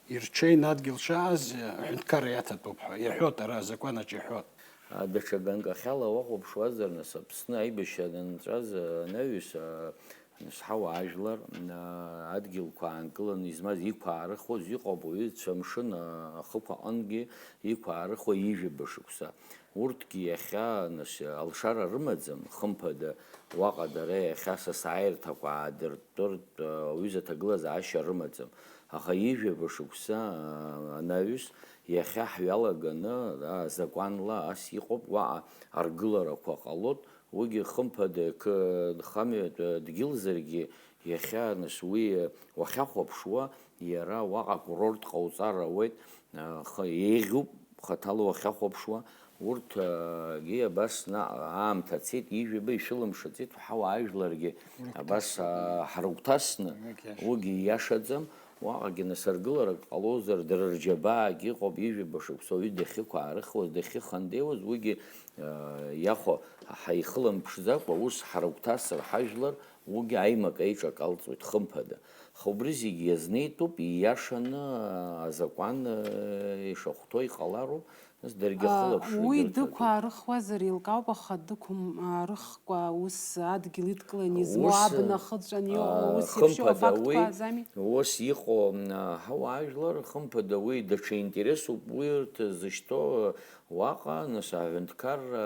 ирҽеин адгьыл шааз, аҳәынҭқарра иаҭатәуп ҳәа иаҳәоит, ара азакәанаҿ иҳәоит. А, даҽа ганкахьала уахәаԥшуазар, нас, Аԥсны аибашьра данҵәаз, а, анаҩс, а, нас, ҳауаажәлар, а, адгьылқәа аанкыланы измаз иқәаарыхуаз иҟоуп уаҩы цәа-мшын, а, ахықә аҟынгьы иқәаарыхуа ҩажәаба шықәса. Урҭгьы иахьа, нас, алшара рымаӡам, хымԥада, уаҟа дара иахьа са сааирҭақәа аадыртәыртә, а, уҩыза ҭагылазаашьа рымаӡам. Аха ҩажәаба шықәса, а, анаҩс, иахьа ҳҩалаганы, а, закәанла ас иҟоуп, уаҟа аргыларақәа ҟалоит, уигьы хымԥада, қ-, нхамҩатә дгьылзаргьы, иахьа, нас, уи уахьахәаԥшуа, иара уаҟа акурорт ҟауҵар ауеит, а, х-, еиӷьуп, хаҭала уахьахәаԥшуа, урҭ, а, гьы абас наҟ аамҭа цеит, ҩажәаба ишәылымшаӡеит, ҳауаажәларгьы абас, а, ҳрыгәҭасны, уигьы иашаӡам, уаҟагьы, нас, аргыларак ҟалозар, дара рџьабаагьы ыҟоуп, ҩажәаба шықәса уаҩы дахьықәаарыхуаз, дахьыхандеиуаз, уигьы, а, иахәо ҳаихылымԥшӡакәа, ус ҳрыгәҭасыр ҳажәлар, уигьы аимак аиҿакалҵоит, хымԥада. Аха убри зегь иазнеитәуп, ииашаны, а, азакәан, а, ишахәҭоу иҟалароуп, нас даргьы ахылаԥшра. Уи дырҭоит. Дықәаарыхуазар еилкаауп, аха дықәымаарыхкәа ус адгьыл идкыланы измоу, ус, абна ахыҵәан иҟоу, а, ус еиԥшьоу хымԥада, афактқәа уи азами? Ус иҟоу, а, ҳауаажәлар, хымԥада, уи даҽа интересуп, уи урҭ зышьҭоу, а, уаҟа, нас, аҳәынҭқарра,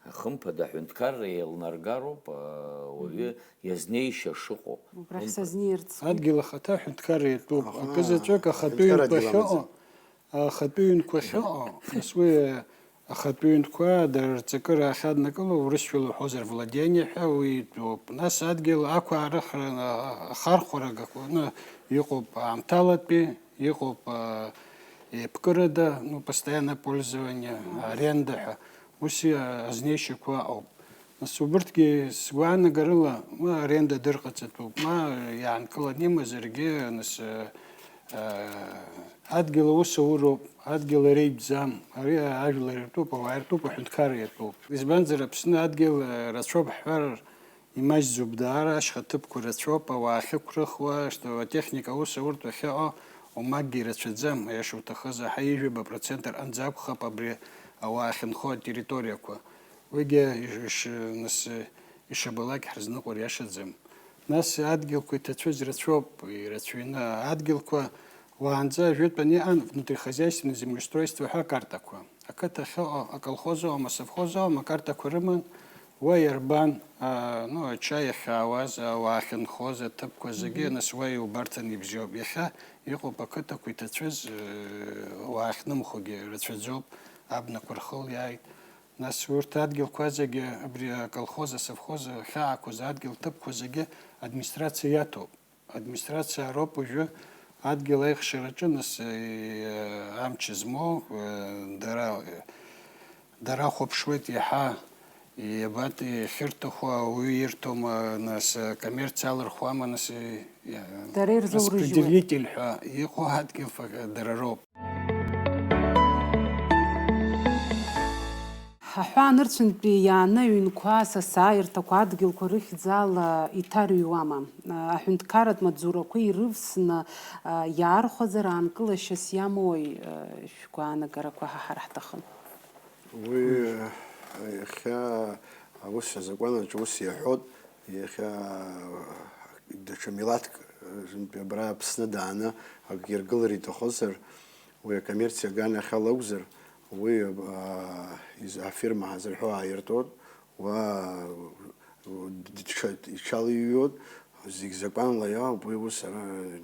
а, хымԥада аҳәынҭқарра еилнаргароуп, а, уаҩы иазнеишьа шыҟоу. Убрахь сазнеирц. Адгьыл ахаҭа аҳәынҭқарра иатәуп. Аха, акы заҵәык ахатәы аҳәынҭқарра ҩнқәа ахьыҟоу, ахатәы ҩнқәа ахьыҟоу, нас уи ахатәы ҩнқәа дара рҵакыра ахьаднакыло, урысшәала уҳәозар, владение ҳәа уи итәоуп. Нас адгьыл ақәаарыхра, а-, ахархәара агақәаны иҟоуп аамҭалатәи, иҟоуп, а, еиԥкырада, ну, постоянное пользование, аренда ҳәа, ус, а, азнеишьақәа ыҟоуп. Нас убырҭгьы сгәаанагарыла, ма аренда дырҟаҵатәуп, ма иаанкыланы имазаргьы, нас, а, а, адгьыл аус ауроуп, адгьыл иара итәӡам, ари ажәлар иртәуп, ауаа иртәуп, аҳәынҭқарра иатәуп. Избанзар, Аԥсны адгьыл, а, рацәоуп ҳҳәар, имаҷӡоуп даара, ашьха ҭыԥқәа рацәоуп, ауаа ахьықәрыхуа, что атехника аус ауртә ахьыҟоу, уамакгьы ирацәаӡам, аиаша уҭахызар, ҳа ҩажәаба процент рҟынӡа акәхап абри ауаа ахьынхо атерриториақәа. Уигьы иш-, иш-, нас, ишабалак ҳрызныҟәар иашаӡам. Нас адгьылқәа иҭацәыз рацәоуп, ирацәаҩны адгьылқәа уаанӡа ажәытәан иҟан внутрихозяйственное землеустройство ҳәа акартақәа. Ақыҭа ахьыҟоу, аколхоз аума, асовхоз аума, акартақәа рыман, уа иарбан, а, ну, ача иахьаауаз, ауаа ахьынхоз, аҭыԥқәа зегьы, нас уа иубарҭан ибжьоуп. Иахьа иҟоуп ақыҭақәа иҭацәыз, э, ауаа ахьнымхогьы рацәаӡоуп, абнақәа рхылиааит. Нас урҭ адгьылқәа зегьы, абри аколхоз, асовхоз ахьаақәыз адгьыл ҭыԥқәа зегьы администрациа иаҭоуп. Администрациа роуп уажәы адгьыл аихшьараҿы, нас, э, амч змоу, э, дара, дара хәаԥшуеит иаҳа, иабатәи, иахьырҭаху ауаҩы ирҭома, нас, э, коммерциала рхуама, нас, э, э, Дара ирзоурыжьуеит. Распределитель ҳәа иҟоу адгьыл фа-, дара роуп. Аҳәаа нырцәынтәи иааны аҩнқәа, асасааирҭақәа, адгьылқәа рыхьӡала иҭарыҩуама? Аҳәынҭқарратә маҵзурақәа ирывсны иаархәазар аанкылашьас иамои? Шәгәаанагарақәа ҳаҳар ҳҭахын. Уи иахьа аус азакәанаҿ ус иаҳәоит, иахьа даҽа милаҭк, зынтәи абра Аԥсны дааны акгьы ргылар иҭахозар, уи акоммерциа аганахьала акәзар, уи, аа, из-, афирма ҳазырҳәо ааиртуеит, уа, дша-, иҽалыҩуеит, Зегь закәанла иоуп, уи ус ара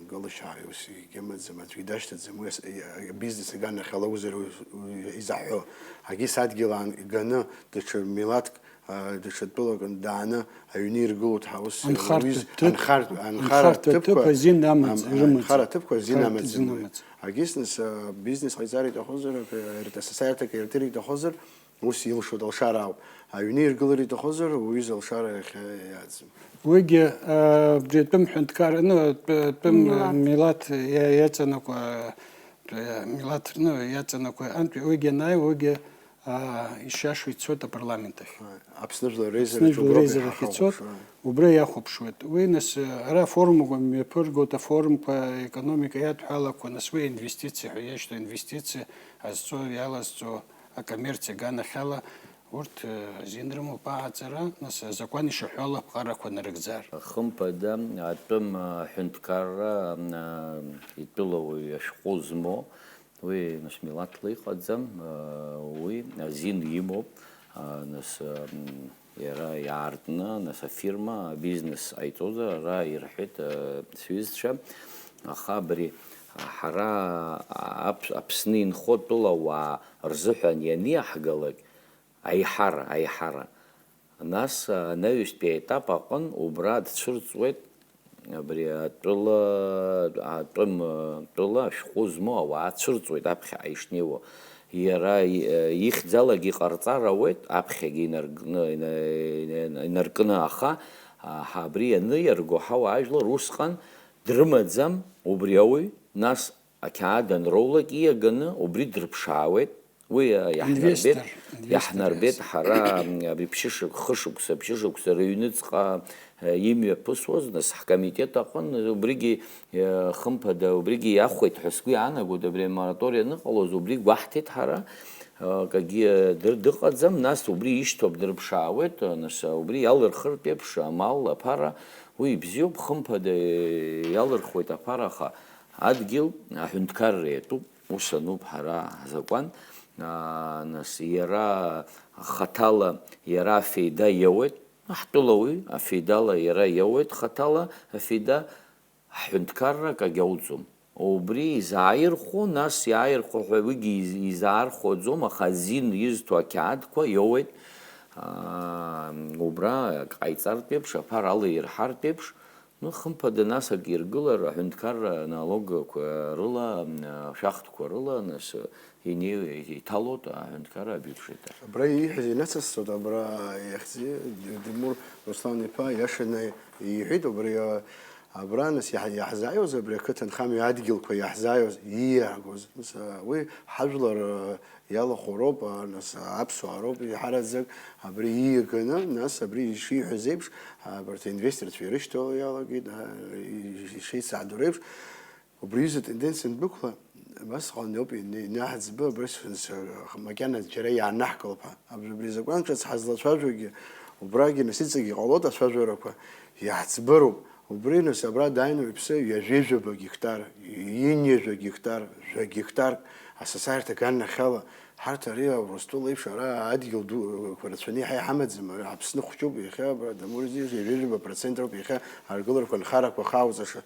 галашьа ус егьымаӡам, аӡәгьы дашьҭаӡам, уи ас-, и-, и-, бизнес аганахьала акәзар уи, уи изаҳҳәо. Агьыс адгьыл аан-, иганы, даҽа милаҭк, а, даҽа тәылак дааны аҩны иргылоит ҳәа ус Анхарҭа уи з-, ҭыԥ, анхарҭ-, анхара анхарҭа ҭыԥқәа, ҭыԥ азин амаӡ-, ам-, рымаӡам. Анхара ҭыԥқәа азин Анхарҭа амаӡам азин уи. Амаӡам. Агьыс нас, а, бизнес ҟаиҵар иҭахозар, ак-, ак-, асасааирҭак иртыр иҭахозар, ус илшоит, алшара ауп. Аҩны иргылар иҭахозар, уҩыза алшара иахьа иаӡам. Уигьы, а, абри атәым ҳәынҭқар, ну, атә-, атәым, Милаҭ. Милаҭ иа-, иаҵанакуа, атә-, милаҭ, ну, иаҵанакуа, антәи уигьы анааи, уигьы, а, ишиашоу ицоит апарламент ахь. Аԥсны жәлар реизараҿы Аԥсны жәлар уброуп реизарахь ицоит, иҳахәаԥшуа. Убра иахәаԥшуеит. Уи нас, а, ара афорумқәа мҩаԥыргоит, афорумқәа аекономика иадҳәалақәа, нас уи аинвестициа ҳәа иашьҭоу аинвестициа азҵо, иалазҵо акоммерциа аганахьала урҭ, э, азин рымоуп аҟаҵара, нас азакәан ишаҳәо алаԥҟарақәа нарыгӡар. Хымԥада, атәым, э, аҳәынҭқарра, э, итәылауаҩ ашәҟәы змоу, уи, нас, милаҭла иҟаӡам, э, уи азин имоуп, э, нас, э, м, иара иаартны, нас, афирма, абизнес ҟаиҵозар, ара ирҳәеит, э, сҩызцәа, аха абри, э, ҳара, э, Аԥ-, Аԥсны инхо тәылауаа рзыҳәан ианиаҳгалак, аиҳара, аиҳара. Нас, а, анаҩстәи аетап аҟын убра дцәырҵуеит, абри атәыла, атәым, атәыла ашәҟәы змоу ауаа цәырҵуеит аԥхьаҟа ишнеиуа. Иара и-, ихьӡалагьы иҟарҵар ауеит, аԥхьагьы инаркны, ина-, ина-, инаркны, аха, а, ҳа абри ианыиарго ҳауаажәлар усҟан дрымаӡам убри ауаҩ, нас ақьаад анроулак ииаганы убри дрыԥшаауеит. Уи, а, иаҳнарбеит, Инвестор, инвестор иаҳнарбеит иасит. Ҳара, м, абри ԥшьышықә-, хышықәса, ԥшьышықәса рыҩныҵҟа, э, имҩаԥысуаз, нас ҳкомитет аҟын, убригьы, э, хымԥада, убригьы иахәеит ҳәа сгәы иаанагоит, абри амораториа аныҟалоз, убри гәаҳҭеит ҳара, э, акгьы, э, дыр-, дыҟаӡам, нас убри ишьҭоуп, дрыԥшаауеит, э, нас, э, убри иалырхыртә еиԥш амал, аԥара, уи ибзиоуп, хымԥада, э, иалырхуеит аԥара, аха адгьыл аҳәынҭқарра иатәуп. Ус ануп ҳара ҳзакәан, аа, нас, иара хаҭала, иара афеида иауеит, ҳтәылауаҩ афеидала иара иауеит хаҭала афеида, ҳҳәынҭқарра акагь ауӡом. Убри изааирхәо, нас иааирхәо ҳәа уигьы из-, изаархәаӡом, аха азин изҭо ақьаадқәа иауеит, аа, убра ак ҟаиҵартә еиԥш, аԥара алаирҳартә еиԥш, Ну, хымԥада, нас акы иргылар, аҳәынҭқарра аналогқәа рыла, ашәахтәқәа рыла, нас, инеи-, иҭалоит аҳәынҭқарра абиуџьет ахь. Абра ииҳәаз инацысҵоит, абра иахьӡи Димур Руслан-иԥа иашаны иҳәеит, убри, а, абра, нас, иаҳ-, иаҳзааиуаз, абри ақыҭанхамҩа адгьылқәа иаҳзааиуаз, ииаргоз, нас, а, уи ҳажәлар, а, иалахәу роуп, а, нас, аԥсуаа роуп иҳараӡак абри ииаганы, нас, абри ишиҳәаз еиԥш, а, абарҭ аинвесторцәа ирышьҭало иалагеит, а, и-, ишеицаҳдо реиԥш, убри аҩыза атенденциа андәықәла, абасҟан ауп ин-, инаҳӡба, абас, нас, а, макьана џьара иаанаҳкылап ҳәа. Абри, абри азакәан ҿыц ҳазлацәажәогьы, убрагьы, нас, иҵегь иҟалоит ацәажәарақәа, иаҳӡбароуп. Убри, нас, абра дааины уаҩԥсы ҩажәеи жәаба гектар, ҩынҩажәа гектар, жәа гектар асасааирҭа аганахьала, ҳарҭ ари Урыстәыла еиԥш ара адгьыл дуқәа рацәаны иаҳа иҳамаӡам, ара Аԥсны хәҷуп, иахьа абра Дамур изы ҩажәеи жәаба процент роуп иахьа аргыларақәа анхарақәа ахауҵаша.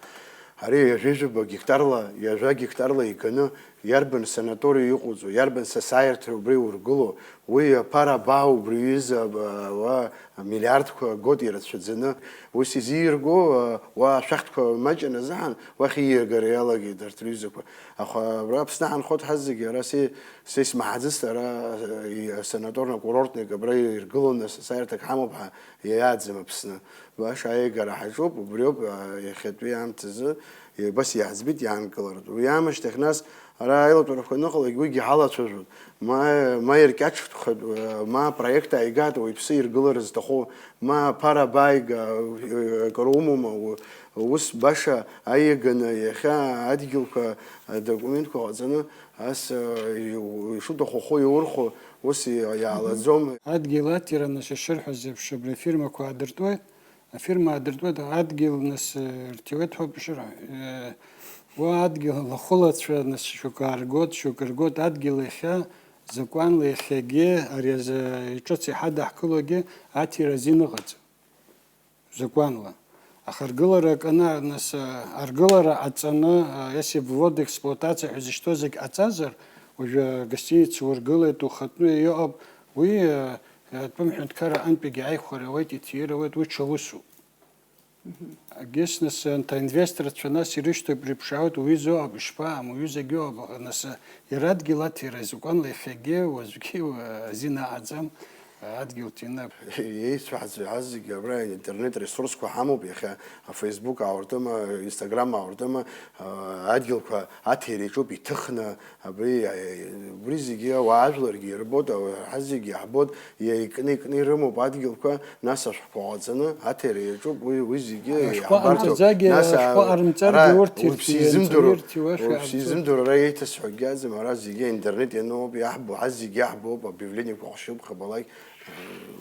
Ари ҩажәеи жәаба гектарла, ҩажәа гектарла иганы, иарбан санаториа иҟоуҵо, иарбан сасааирҭа убри ургыло, уи аԥара абаау убри аҩыза, а, уа миллиардқәа гот ирацәаӡаны, ус изирго, а, уа ашәахтәқәа маҷын азыҳәан, уахь ииагара иалагеит арҭ рҩызақәа. Аха абра Аԥсны ҳанхоит ҳазегьы, ара се-, са исмаҳаӡыст, ара, а, и-, санаторно-курортник абра иргылоны асасааирҭак ҳамоуп ҳәа иаиааӡам Аԥсны. Баша аиагара ҳаҿуп, убриоуп, а, иахьатәи аамҭазы, и-, убас иаҳӡбеит иаанкылартә. Уи аамышьҭахь нас ара аилатәарақәа аныҟалак уигьы ҳалацәажәон. Ма, ма иркьаҿхеит, ма апроект ааигеит, уаҩԥсы иргылар зҭаху, ма аԥара абааига, акыр умоума, у-, ус баша аиаганы иахьа адгьылқәа, адокументқәа ҟаҵаны, ас, ишуҭаху ухы иаурхәо, ус иаалаӡом. Адгьыл аҭира, нас, ишырҳәаз еиԥш, абри афирмақәа аадыртуеит. Афирма аадыртуеит, адгьыл, нас, рҭиуеит ҳәа ишырҳәо. Уа адгьыл ахәылацәа, нас, шьоук ааргоит, шьоук ргоит, адгьыл иахьа закәанла иахьагьы ари азы иҿыц иҳадаҳкылогьы аҭира азин ыҟаӡам. Закәанла. Аха аргылара аканы, нас, аргылара аҵаны, если ввод в эксплуатация ҳәа зышьҭоу зегь ҟаҵазар, уажәы агостиница ургылеит, ухатәы иҟоуп, уи атәым ҳәынҭқарра аҟынтәигьы аихәара ауеит, иҭира ауеит, уи ҽа усуп. Агьыс, нас, анҭ аинвесторцәа нас ирышьҭоуп, ирыԥшаауеит, уҩыза ыҟоуп, ишԥаҟам, уҩызагьы ыҟоуп, аха, нас, иара адгьыл аҭира изакәанла иахьагьы, уажәгьы, азин аҟаӡам, адгьыл ҭины. Еицәаҳҵо иаҳаз зегьы абра интернет ресурсқәа ҳамоуп иахьа, афейсбук ауртыма, инстаграм ауртыма, адгьылқәа аҭира иаҿуп иҭыхны, абри, убри зегьы ауаа ажәларгьы ирбоит, ҳа зегьы иаҳбоит, икны-икны ирымоуп адгьылқәа, нас ашәҟәқәа ҟаҵаны аҭира иаҿуп, уи, уи зегьы Ашәҟәы иаҳбарҭоуп. Ҟарымҵаӡагьы, Нас, а, ашәҟәы ара, ҟарымҵаргьы ара урҭ уаҩԥсы ирҭи, изымдыруа, анҵаҩы ирҭиуа уаҩԥсы шәаҳарҵоит. Изымдыруа ара еиҭасҳәогьы аӡам, ара зегьы аинтернет иануп, иаҳбо, ҳа зегьы иаҳбоуп, объявлениеқәа ҟәшуп, ҟабалак,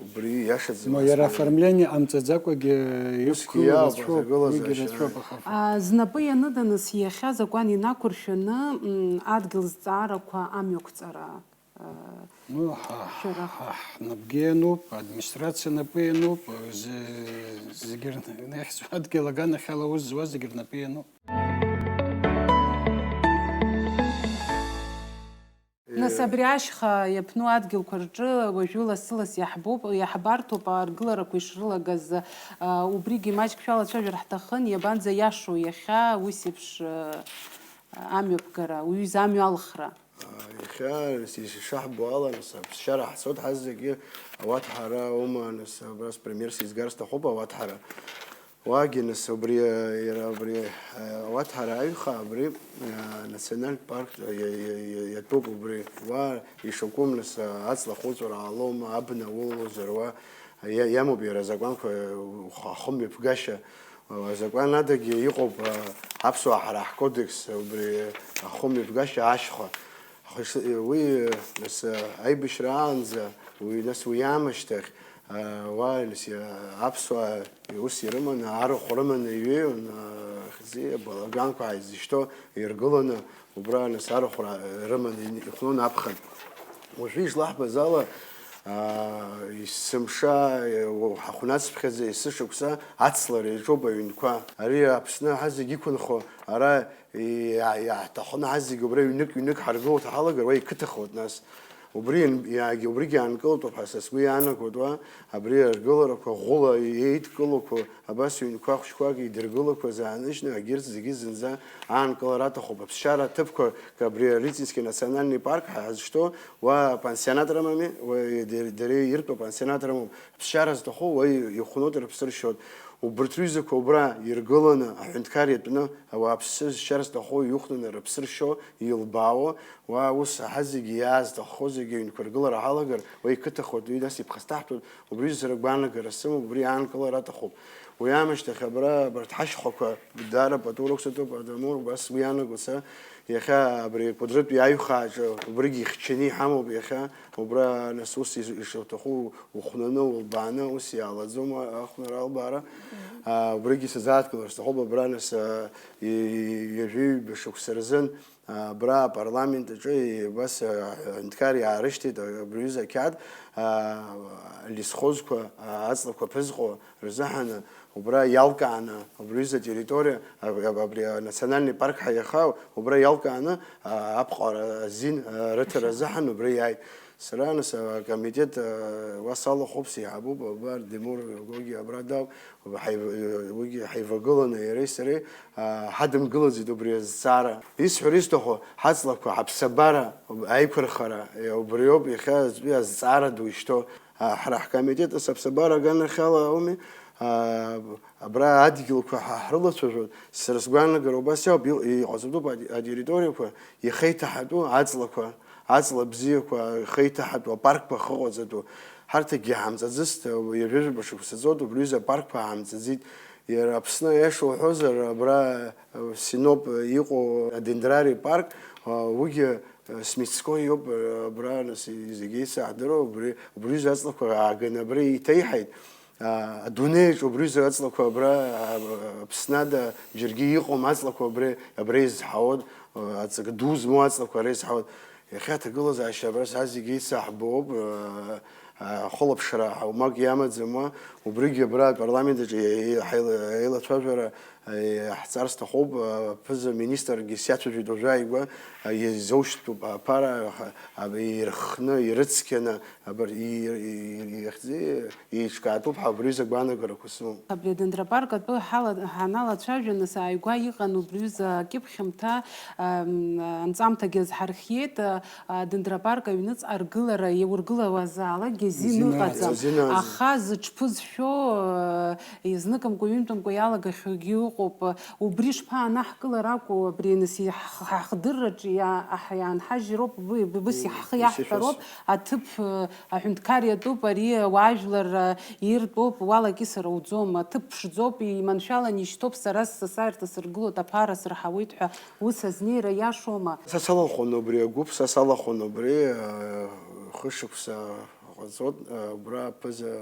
убри иашаӡам. Ма иара асмаҩ. Оформление амҵаӡакәагьы Усгьы иақәгылоу иаауп, рацәоуп, аҭагылазаашьа уигьы рацәоуп, аиааира. Аха. А, знапы ианыданы сиахьа азакәан инақәыршәаны, м, адгьыл зҵаарақәа амҩақәҵара, а, Ну, ҳа, шәара. Ҳа ҳнапгьы иануп, администрациа напы иануп, зы-, зегьы рн-, иахьӡу адгьыл аганахьала аус зуа зегьы рнапы иануп. Нас абри ашьха иаԥну адгьылқәа рҿы уажәы лассы-ласс иаҳбоуп, иаҳбарҭоуп аргыларақәа ишрылагаз, а, убригьы маҷк шәалацәажәар ҳҭахын, иабанӡа иашоу иахьа ус еиԥш, а, амҩаԥгара, уҩыза амҩа алхра? Иахьа, ишаҳбо ала, нас, аԥсшьара ҳцоит ҳазегьы, ауаҭәҳара аума, нас, абас пример сизгар сҭахуп, ауаҭәҳара. Уагьы, нас, убри, иара убри, ауаҭәҳара аҩха, абри, национальный парк, иа-, иа-, иа-, иатәуп убри. Уа ишакәым, нас, аҵла ахуҵәара ҟалома, абна улоузар, уа иа-, иамоуп иара азакәанқәа, ух-, ахымҩаԥгашьа. Азакәан адагьы иҟоуп, а, аԥсуаа ҳара ҳкодекс, убри ахымҩаԥгашьа ашьха. Аха ис-, уи, нас, аибашьра аанӡа, уи, нас, уи аамышьҭахь, а, уа, нас, иа-, аԥсуаа ус ирыманы, арахә рыманы иҩеиуан, а, хзи, абалаганқәа ааизышьҭоу иргыланы, убра, нас, арахә ра-, рыманы ин-, ихәнон аԥхын. Уажәы ишылаҳбаз ала, аа, есымша, уа-, ҳахәнацыԥхьаӡа есышықәса ацлара иаҿуп аҩнқәа. Ари Аԥсны ҳа зегь иқәынхо, ара иа-, иаҳҭахны ҳа зегь убра ҩнык-ҩнык ҳаргыло ҳалагар, уа иқыҭахоит нас. Убри ин-, иаагьы-, убригьы аанкылатәуп ҳәа са сгәы иаанагоит уа, абри аргыларақәа ӷәыла еидкылақәо, абас ҩнқәа хәшәқәак идыргылақәаз ааныжьны, агьырҭ зегьы зынӡа аанкылара аҭахуп. Аԥсшьара аҭыԥқәа, абри Рицинский национальный парк ҳәа ҳазышьҭоу, уа пансионат рымами, уа дер-, дара иртәу пансионат рымоуп. Аԥсшьара зҭаху уа ихәнот, ирыԥсыршьот. Убырҭ рҩызақәа убра иргыланы, аҳәынҭқар иатәны, ауааԥсы зшьара зҭаху ихәнаны рыԥсыршьо, илбаауа, уа ус ҳа зегьы иаазҭаххо зегьы аҩнқәа ргылара ҳалагар, уа иқыҭахоит, уи нас иԥхасҭаҳтәуп, убри сара гәаанагара сымоуп, убри аанкылара аҭахуп. Уи аамышьҭахь абра абарҭ ҳашьхақәа даара пату рықәҵатәуп, адамур, убас сгәы иаанагоит са, иахьа абри Кәыдрытәи аҩхааҿы убригьы ихьчаны иҳамоуп иахьа, убра нас ус иш-, ишаҭаху ухәнаны, улбааны, ус иаалаӡом ахәнара албаара. А, убригьы сазааҭгылар сҭахуп, абра нас, а, и-, ҩажәи ҩба шықәса рзын, Абра апарламент аҿы, абас, аҳәынҭқар иаарышьҭит абри аҩыза ақьаад, а, лесхозқәа, а, аҵлақәа ԥызҟо рзыҳәан, убра иалкааны, абри аҩыза атерриториа, аб-, аб-, абри анациональный парк ҳәа иаха, убра иалкааны, а, аԥҟара азин, а, рыҭара азыҳәан убра иааит. Сара, нас, акомитет, а, уа салахәуп, сеиҳабуп, абар, Демур Гогиа абра дауп, ҳаив-, уигьы ҳаивагыланы иареи сареи, а, ҳадымгылаӡеит убри азҵаара. Исҳәар исҭаху, ҳаҵлақәа, ҳаԥсабара, аиқәырхара, е, убриоуп иахьа азтәи азҵаара ду ишьҭоу. А, ҳара ҳкомитет ас аԥсабара аганахьала ауми, а, абра адгьылқәа ҳа ҳрылацәажәоит, сара сгәаанагара убас иауп, ил-, иҟаҵатәуп ади-, атерриториақәа, ихеиҭаҳатәу аҵлақәа, аҵла бзиақәа, ихеиҭаҳатәу апаркқәа ахьыҟаҵатәу. Ҳарҭ акгьы ҳамҵаӡыст, ҩажәижәаба шықәса ҵуеит, убри аҩыза апаркқәа ҳамҵаӡеит. Иара Аԥсны аиаша уҳәозар, абра, э, Синоп, э, иҟоу адендрарий парк, а, уигьы, э, Смитской иоуп, э, абра, нас, и-, зегьы исаҳдыруа, убри, убри аҩыза аҵлақәа ааганы абра иҭеиҳаит. А, адунеиаҿ убри аҩыза аҵлақәа абра, а, Аԥсны ада џьаргьы иҟам аҵлақәа абри, абра изҳауан, а, аҵак ду змоу аҵлақәа ара изҳауан. Иахьа аҭагылазаашьа абра са зегьы исаҳбоуп, а, Ахылаԥшра ҳаумак иамаӡам уа, убригьы абра апарламент аҿы еи-, ҳаила-, аилацәажәара, еи-, ҳҵар сҭахуп, аԥыза-министргьы сиацәажәеит уажәааигәа, изоушьҭтәуп аԥара, ха-, аб-, ирххны, ирыцқьаны, абар-, и-, и-, и-, ихьӡи-, еиҿкаатәуп ҳәа абри аҩыза агәаанагарақәа сымоуп. Абри адендропарк атәы ҳала-, ҳаналацәажәа, нас ааигәа иҟан убри аҩыза акьыԥхьымҭа, ам, анҵамҭагьы азҳархиеит, а, адендропарк аҩныҵҟа аргылара иургылауазаалакгьы азин Азин ыҟаӡам. ыҟаӡам. Азин ыҟаӡам. Аха зыҽԥызшәо, а, изныкымкәа, ҩынтәымкәа иалагахьоугьы ыҟоуп. Убри шԥаанаҳкылар акәу, абри нас иаҳ-, ҳахдырраҿы иа-, аҳ-, иаанҳажьроуп, убри, убри, убыс М, иаҳхы ус иаҳҳәароуп, ишәасҳәаз. Аҭыԥ, а, аҳәынҭқар иатәуп, ари ауаажәлар, а, иртәуп, уалакьысыр ауӡом, аҭыԥ ԥшӡоуп, иманшәалан ишьҭоуп, сара сасааирҭа сыргылоит, аԥара сырҳауеит ҳәа ус азнеира иашоума? Са салахәын убри агәыԥ, са салахәын убри, а, хышықәса ҟаҵот, а, убра аԥыза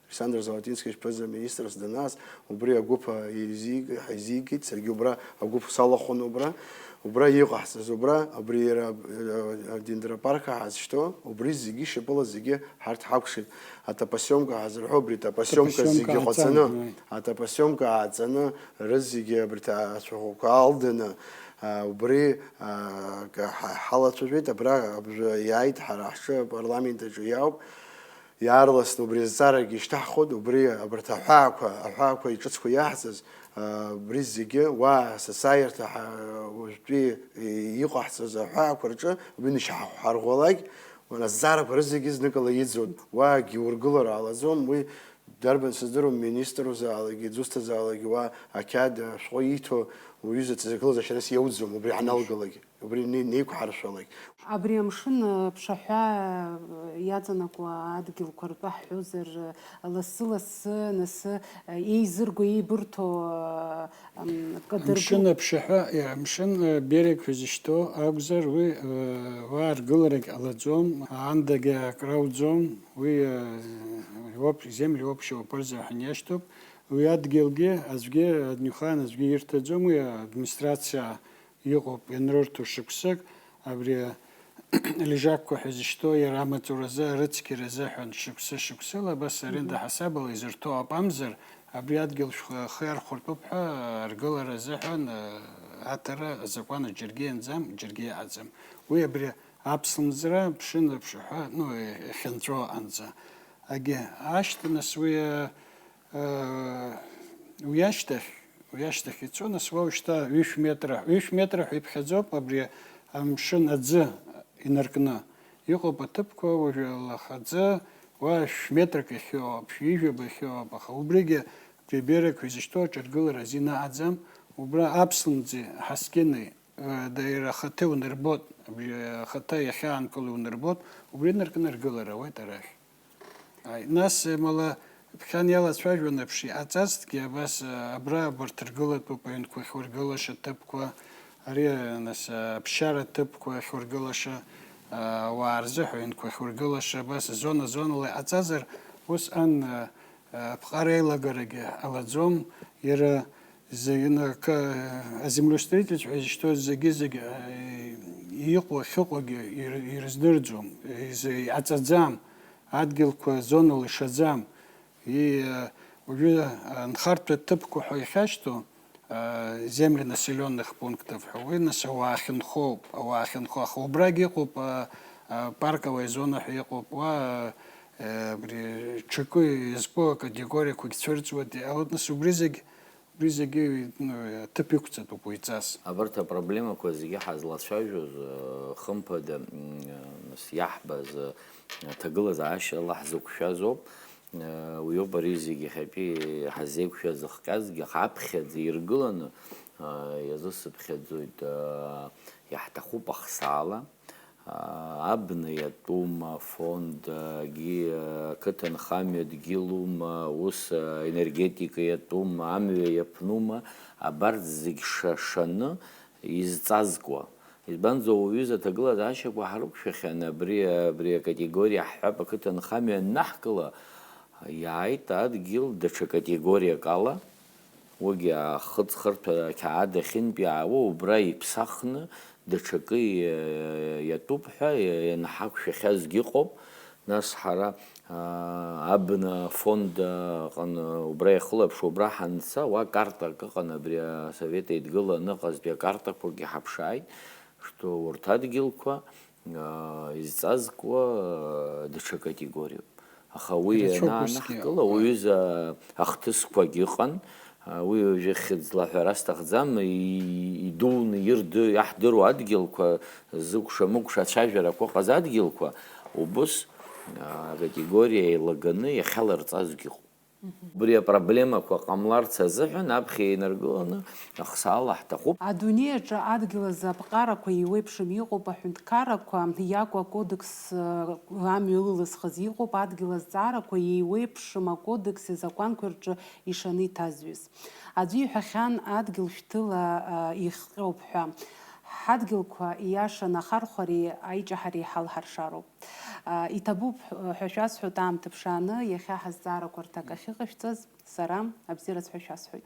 Александр Золотинский ԥыза министрс данааз, убри агәыԥ еизиг-, ҳаизигеит, саргьы убра агәыԥ салахәын убра, убра иҟаҳҵаз, убра, абри иара, а, адендропарк ҳазшьҭоу, убри зегьы шьапыла зегьы ҳарҭ ҳакәшеит. Атапасиомка ҳазырҳәо, убри атапасиомка Атапасиомка зегьы ҟаҵаны, ҟаҵаны, уи. Атапасиомка ааҵаны, рызегьы абарҭ ацәаӷәақәа алданы, а, убри, а, ка-, ҳа-, ҳалацәажәеит, абра абжа иааит, ҳара ҳҿы апарламент аҿы иауп. Иаарласны убри азҵаарагьы ишьҭаҳхуеит, убри абарҭ аҳәаақәа, аҳәаақәа иҿыцқәа иаҳҵаз, а, убри зегьы уа асасааирҭа ҳа-, уажәтәи иҟаҳҵаз аҳәаақәа рҿы убри нышьҳарӷәӷәалак, уи азҵаарақәа рызегьы зныкала иӡуан. Уаагьы ургылара ҟалаӡом, уи дарбан сыздыруам, министр узаалакгьы, дызусҭазаалакгьы уа ақьаад ашәҟәы ииҭо уҩыза дҭазыргылаз ашьарас иауӡом, убри ҳаналгалак. Убри не-, неиқәҳаршәалак. Абри амшын, э, ԥшаҳәа, э, иаҵанакуа адгьылқәа ртәы ҳҳәозар, э, лассы-лассы, нас, э, еизырго, еибырҭо, э, м, кадыргылоуп. Амшын аԥшаҳәа, э, амшын, э, берег ҳәа изышьҭоу акәзар, уи, э, уа аргыларагь ҟалаӡом, аандагьы акрауӡом, уи, э, уаб-, земли общего пользования ҳәа иашьҭоуп. Уи адгьылгьы аӡәгьы, адунеихаан аӡәгьы ирҭаӡом, уи администрациа иҟоуп ианрырҭо шықәсык, абри лежакқәа ҳәа зышьҭоу иара амаҵуразы, арыцқьаразы ҳәа шықәсы-шықәсыла, абас аренда Мгм. ҳасабала изырҭо ауп, амзар абри адгьыл шәхы-, ахы иархәыртәуп ҳәа аргылара азыҳәан, э, аҭара азакәан џьаргьы ианӡам, џьаргьы иаҟаӡам. Уи абри аԥслымӡра, ԥшын аԥшаҳәа, ну, иахьынҵәо анӡа. Агьи ашьҭа нас уи, э, Уи ашьҭахь, уи ашьҭахь ицо, нас уа ушьҭа ҩышә метра, ҩышә метра ҳәа иԥхьаӡоуп абри амшын аӡы инаркны. Иҟоуп аҭыԥқәа уажәы лахаӡы, уа шә-, метрак иахьоуп, шәи жәаба иахьоуп, аха убригьы абри аберагқәа изышьҭоу аҿаргылара азин аҟаӡам, убра аԥслымӡи ҳаскьыни, э, да-, иара ахаҭа унарбот, абри ахаҭа иахьаанкыло унарбот, убри инаркны аргылара ауеит арахь. Ааи, нас, э, мала, ԥхьан иалацәажәон аԥши аҵасгьы, абас, э, абра абарҭ ргылатәуп аҩнқәа ахьургылаша ҭыԥқәа, ари, э, нас, э, аԥсшьара ҭыԥқәа ахьургылаша, э, ауаа рзыҳәа аҩнқәа ахьургылаша, абас зона-зонала иҟаҵазар, усҟан, э, э, аԥҟара аилагарагьы ҟалаӡом, иара Зегьы, ну, ка-, аземлеустроительство ҳәа изышьҭоу зегьы-зегь, э, иҟоу ахьыҟоугьы ир-, ирыздырӡом, изы-, иҟаҵаӡам, адгьылқәа зонала ишаӡам. И, э, уажәы, э, анхарҭәа ҭыԥқәа ҳәа ихьашьҭоу, э, земли населённых пунктов ҳәа, уи нас ауаа ахьынхоуп, ауаа ахьынхо, аха убрагь иҟоуп, э, э, парковая зона ҳәа иҟоуп, уа, э, абри ҽакы изку акатегориақәагь цәырҵуеит, а вот нас убри зегь Уи зегьы, ну, аҭыԥ иқәҵатәуп уаҩҵас. Абарҭ апроблемақәа зегьы ҳазлацәажәоз, э, хымԥада, м, нас иаҳбаз, э, аҭагылазаашьала ҳзықәшәаз ауп. Э, уиоуп ари зегьы иахьатәи ҳаззеиқәшәаз зыхҟьазгьы, аха аԥхьаӡа иргыланы, э, иазысыԥхьаӡоит, э, иаҳҭахуп ахсаала. Абна иатәума, фондгьы, ақыҭанхамҩа дгьылума, ус, энергетика иатәума, амҩа иаԥнума, абарҭ зегь ша-, шаны изҵазкуа. Избанзар, уаҩыза аҭагылазаашьақәа ҳрықәшәахьан, абри, абри акатегориа ҳҳәап, ақыҭанхамҩа аннаҳкыла, иааит адгьыл даҽа категориак ала, уигьы ахыҵхырҭа ақьаад ахьынтә иаауа, убра иԥсахны, даҽакы иатәуп ҳәа ианҳақәшәахьазгьы ыҟоуп. Нас ҳара, аа, абна афонд аҟны убра иахылаԥшуа, убра ҳанца, уа картак ыҟан, абри асовет еидгыла аныҟазтәи акартақәагьы ҳаԥшааит, што урҭ адгьылқәа, аа, изҵазкуа, аа, даҽа категориоуп. Аха уи Ирацәоуп усгьы. Ианаанаҳкыла, уаҩыза ахҭысқәагь ыҟан, уи уажәы хьыӡла ҳәара сҭахӡам, и-, идуны ирды-, иаҳдыруа адгьылқәа, зыкәша-мыкәша ацәажәарақәа ыҟаз адгьылқәа, убыс, а, акатегориа еилаганы иахьаларҵазгьы ыҟоуп. Убри апроблемақәа ҟамларц азыҳәан аԥхьа инаргыланы ахсаала ҳҭахуп. Адунеи аҿы адгьыл азы аԥҟарақәа еиуеиԥшым иҟоуп, аҳәынҭқаррақәа иакәу акодекс, э, амҩа ылылызхыз иҟоуп, адгьыл азҵаарақәа еиуеиԥшым акодекси азакәанқәеи рҿы ишаны иҭазҩыз. Аӡәы иҳәахьан, адгьыл шәҭыла, а, ихҟьоуп ҳәа. Ҳадгьылқәа ииашаны ахархәареи аиҷаҳареи ҳалҳаршароуп. А, иҭабуп ҳәа шәасҳәоит аамҭа ԥшааны, иахьа ҳазҵаарақәа рҭак ахьыҟашәҵаз, сара абзиараз ҳәа шәасҳәоит.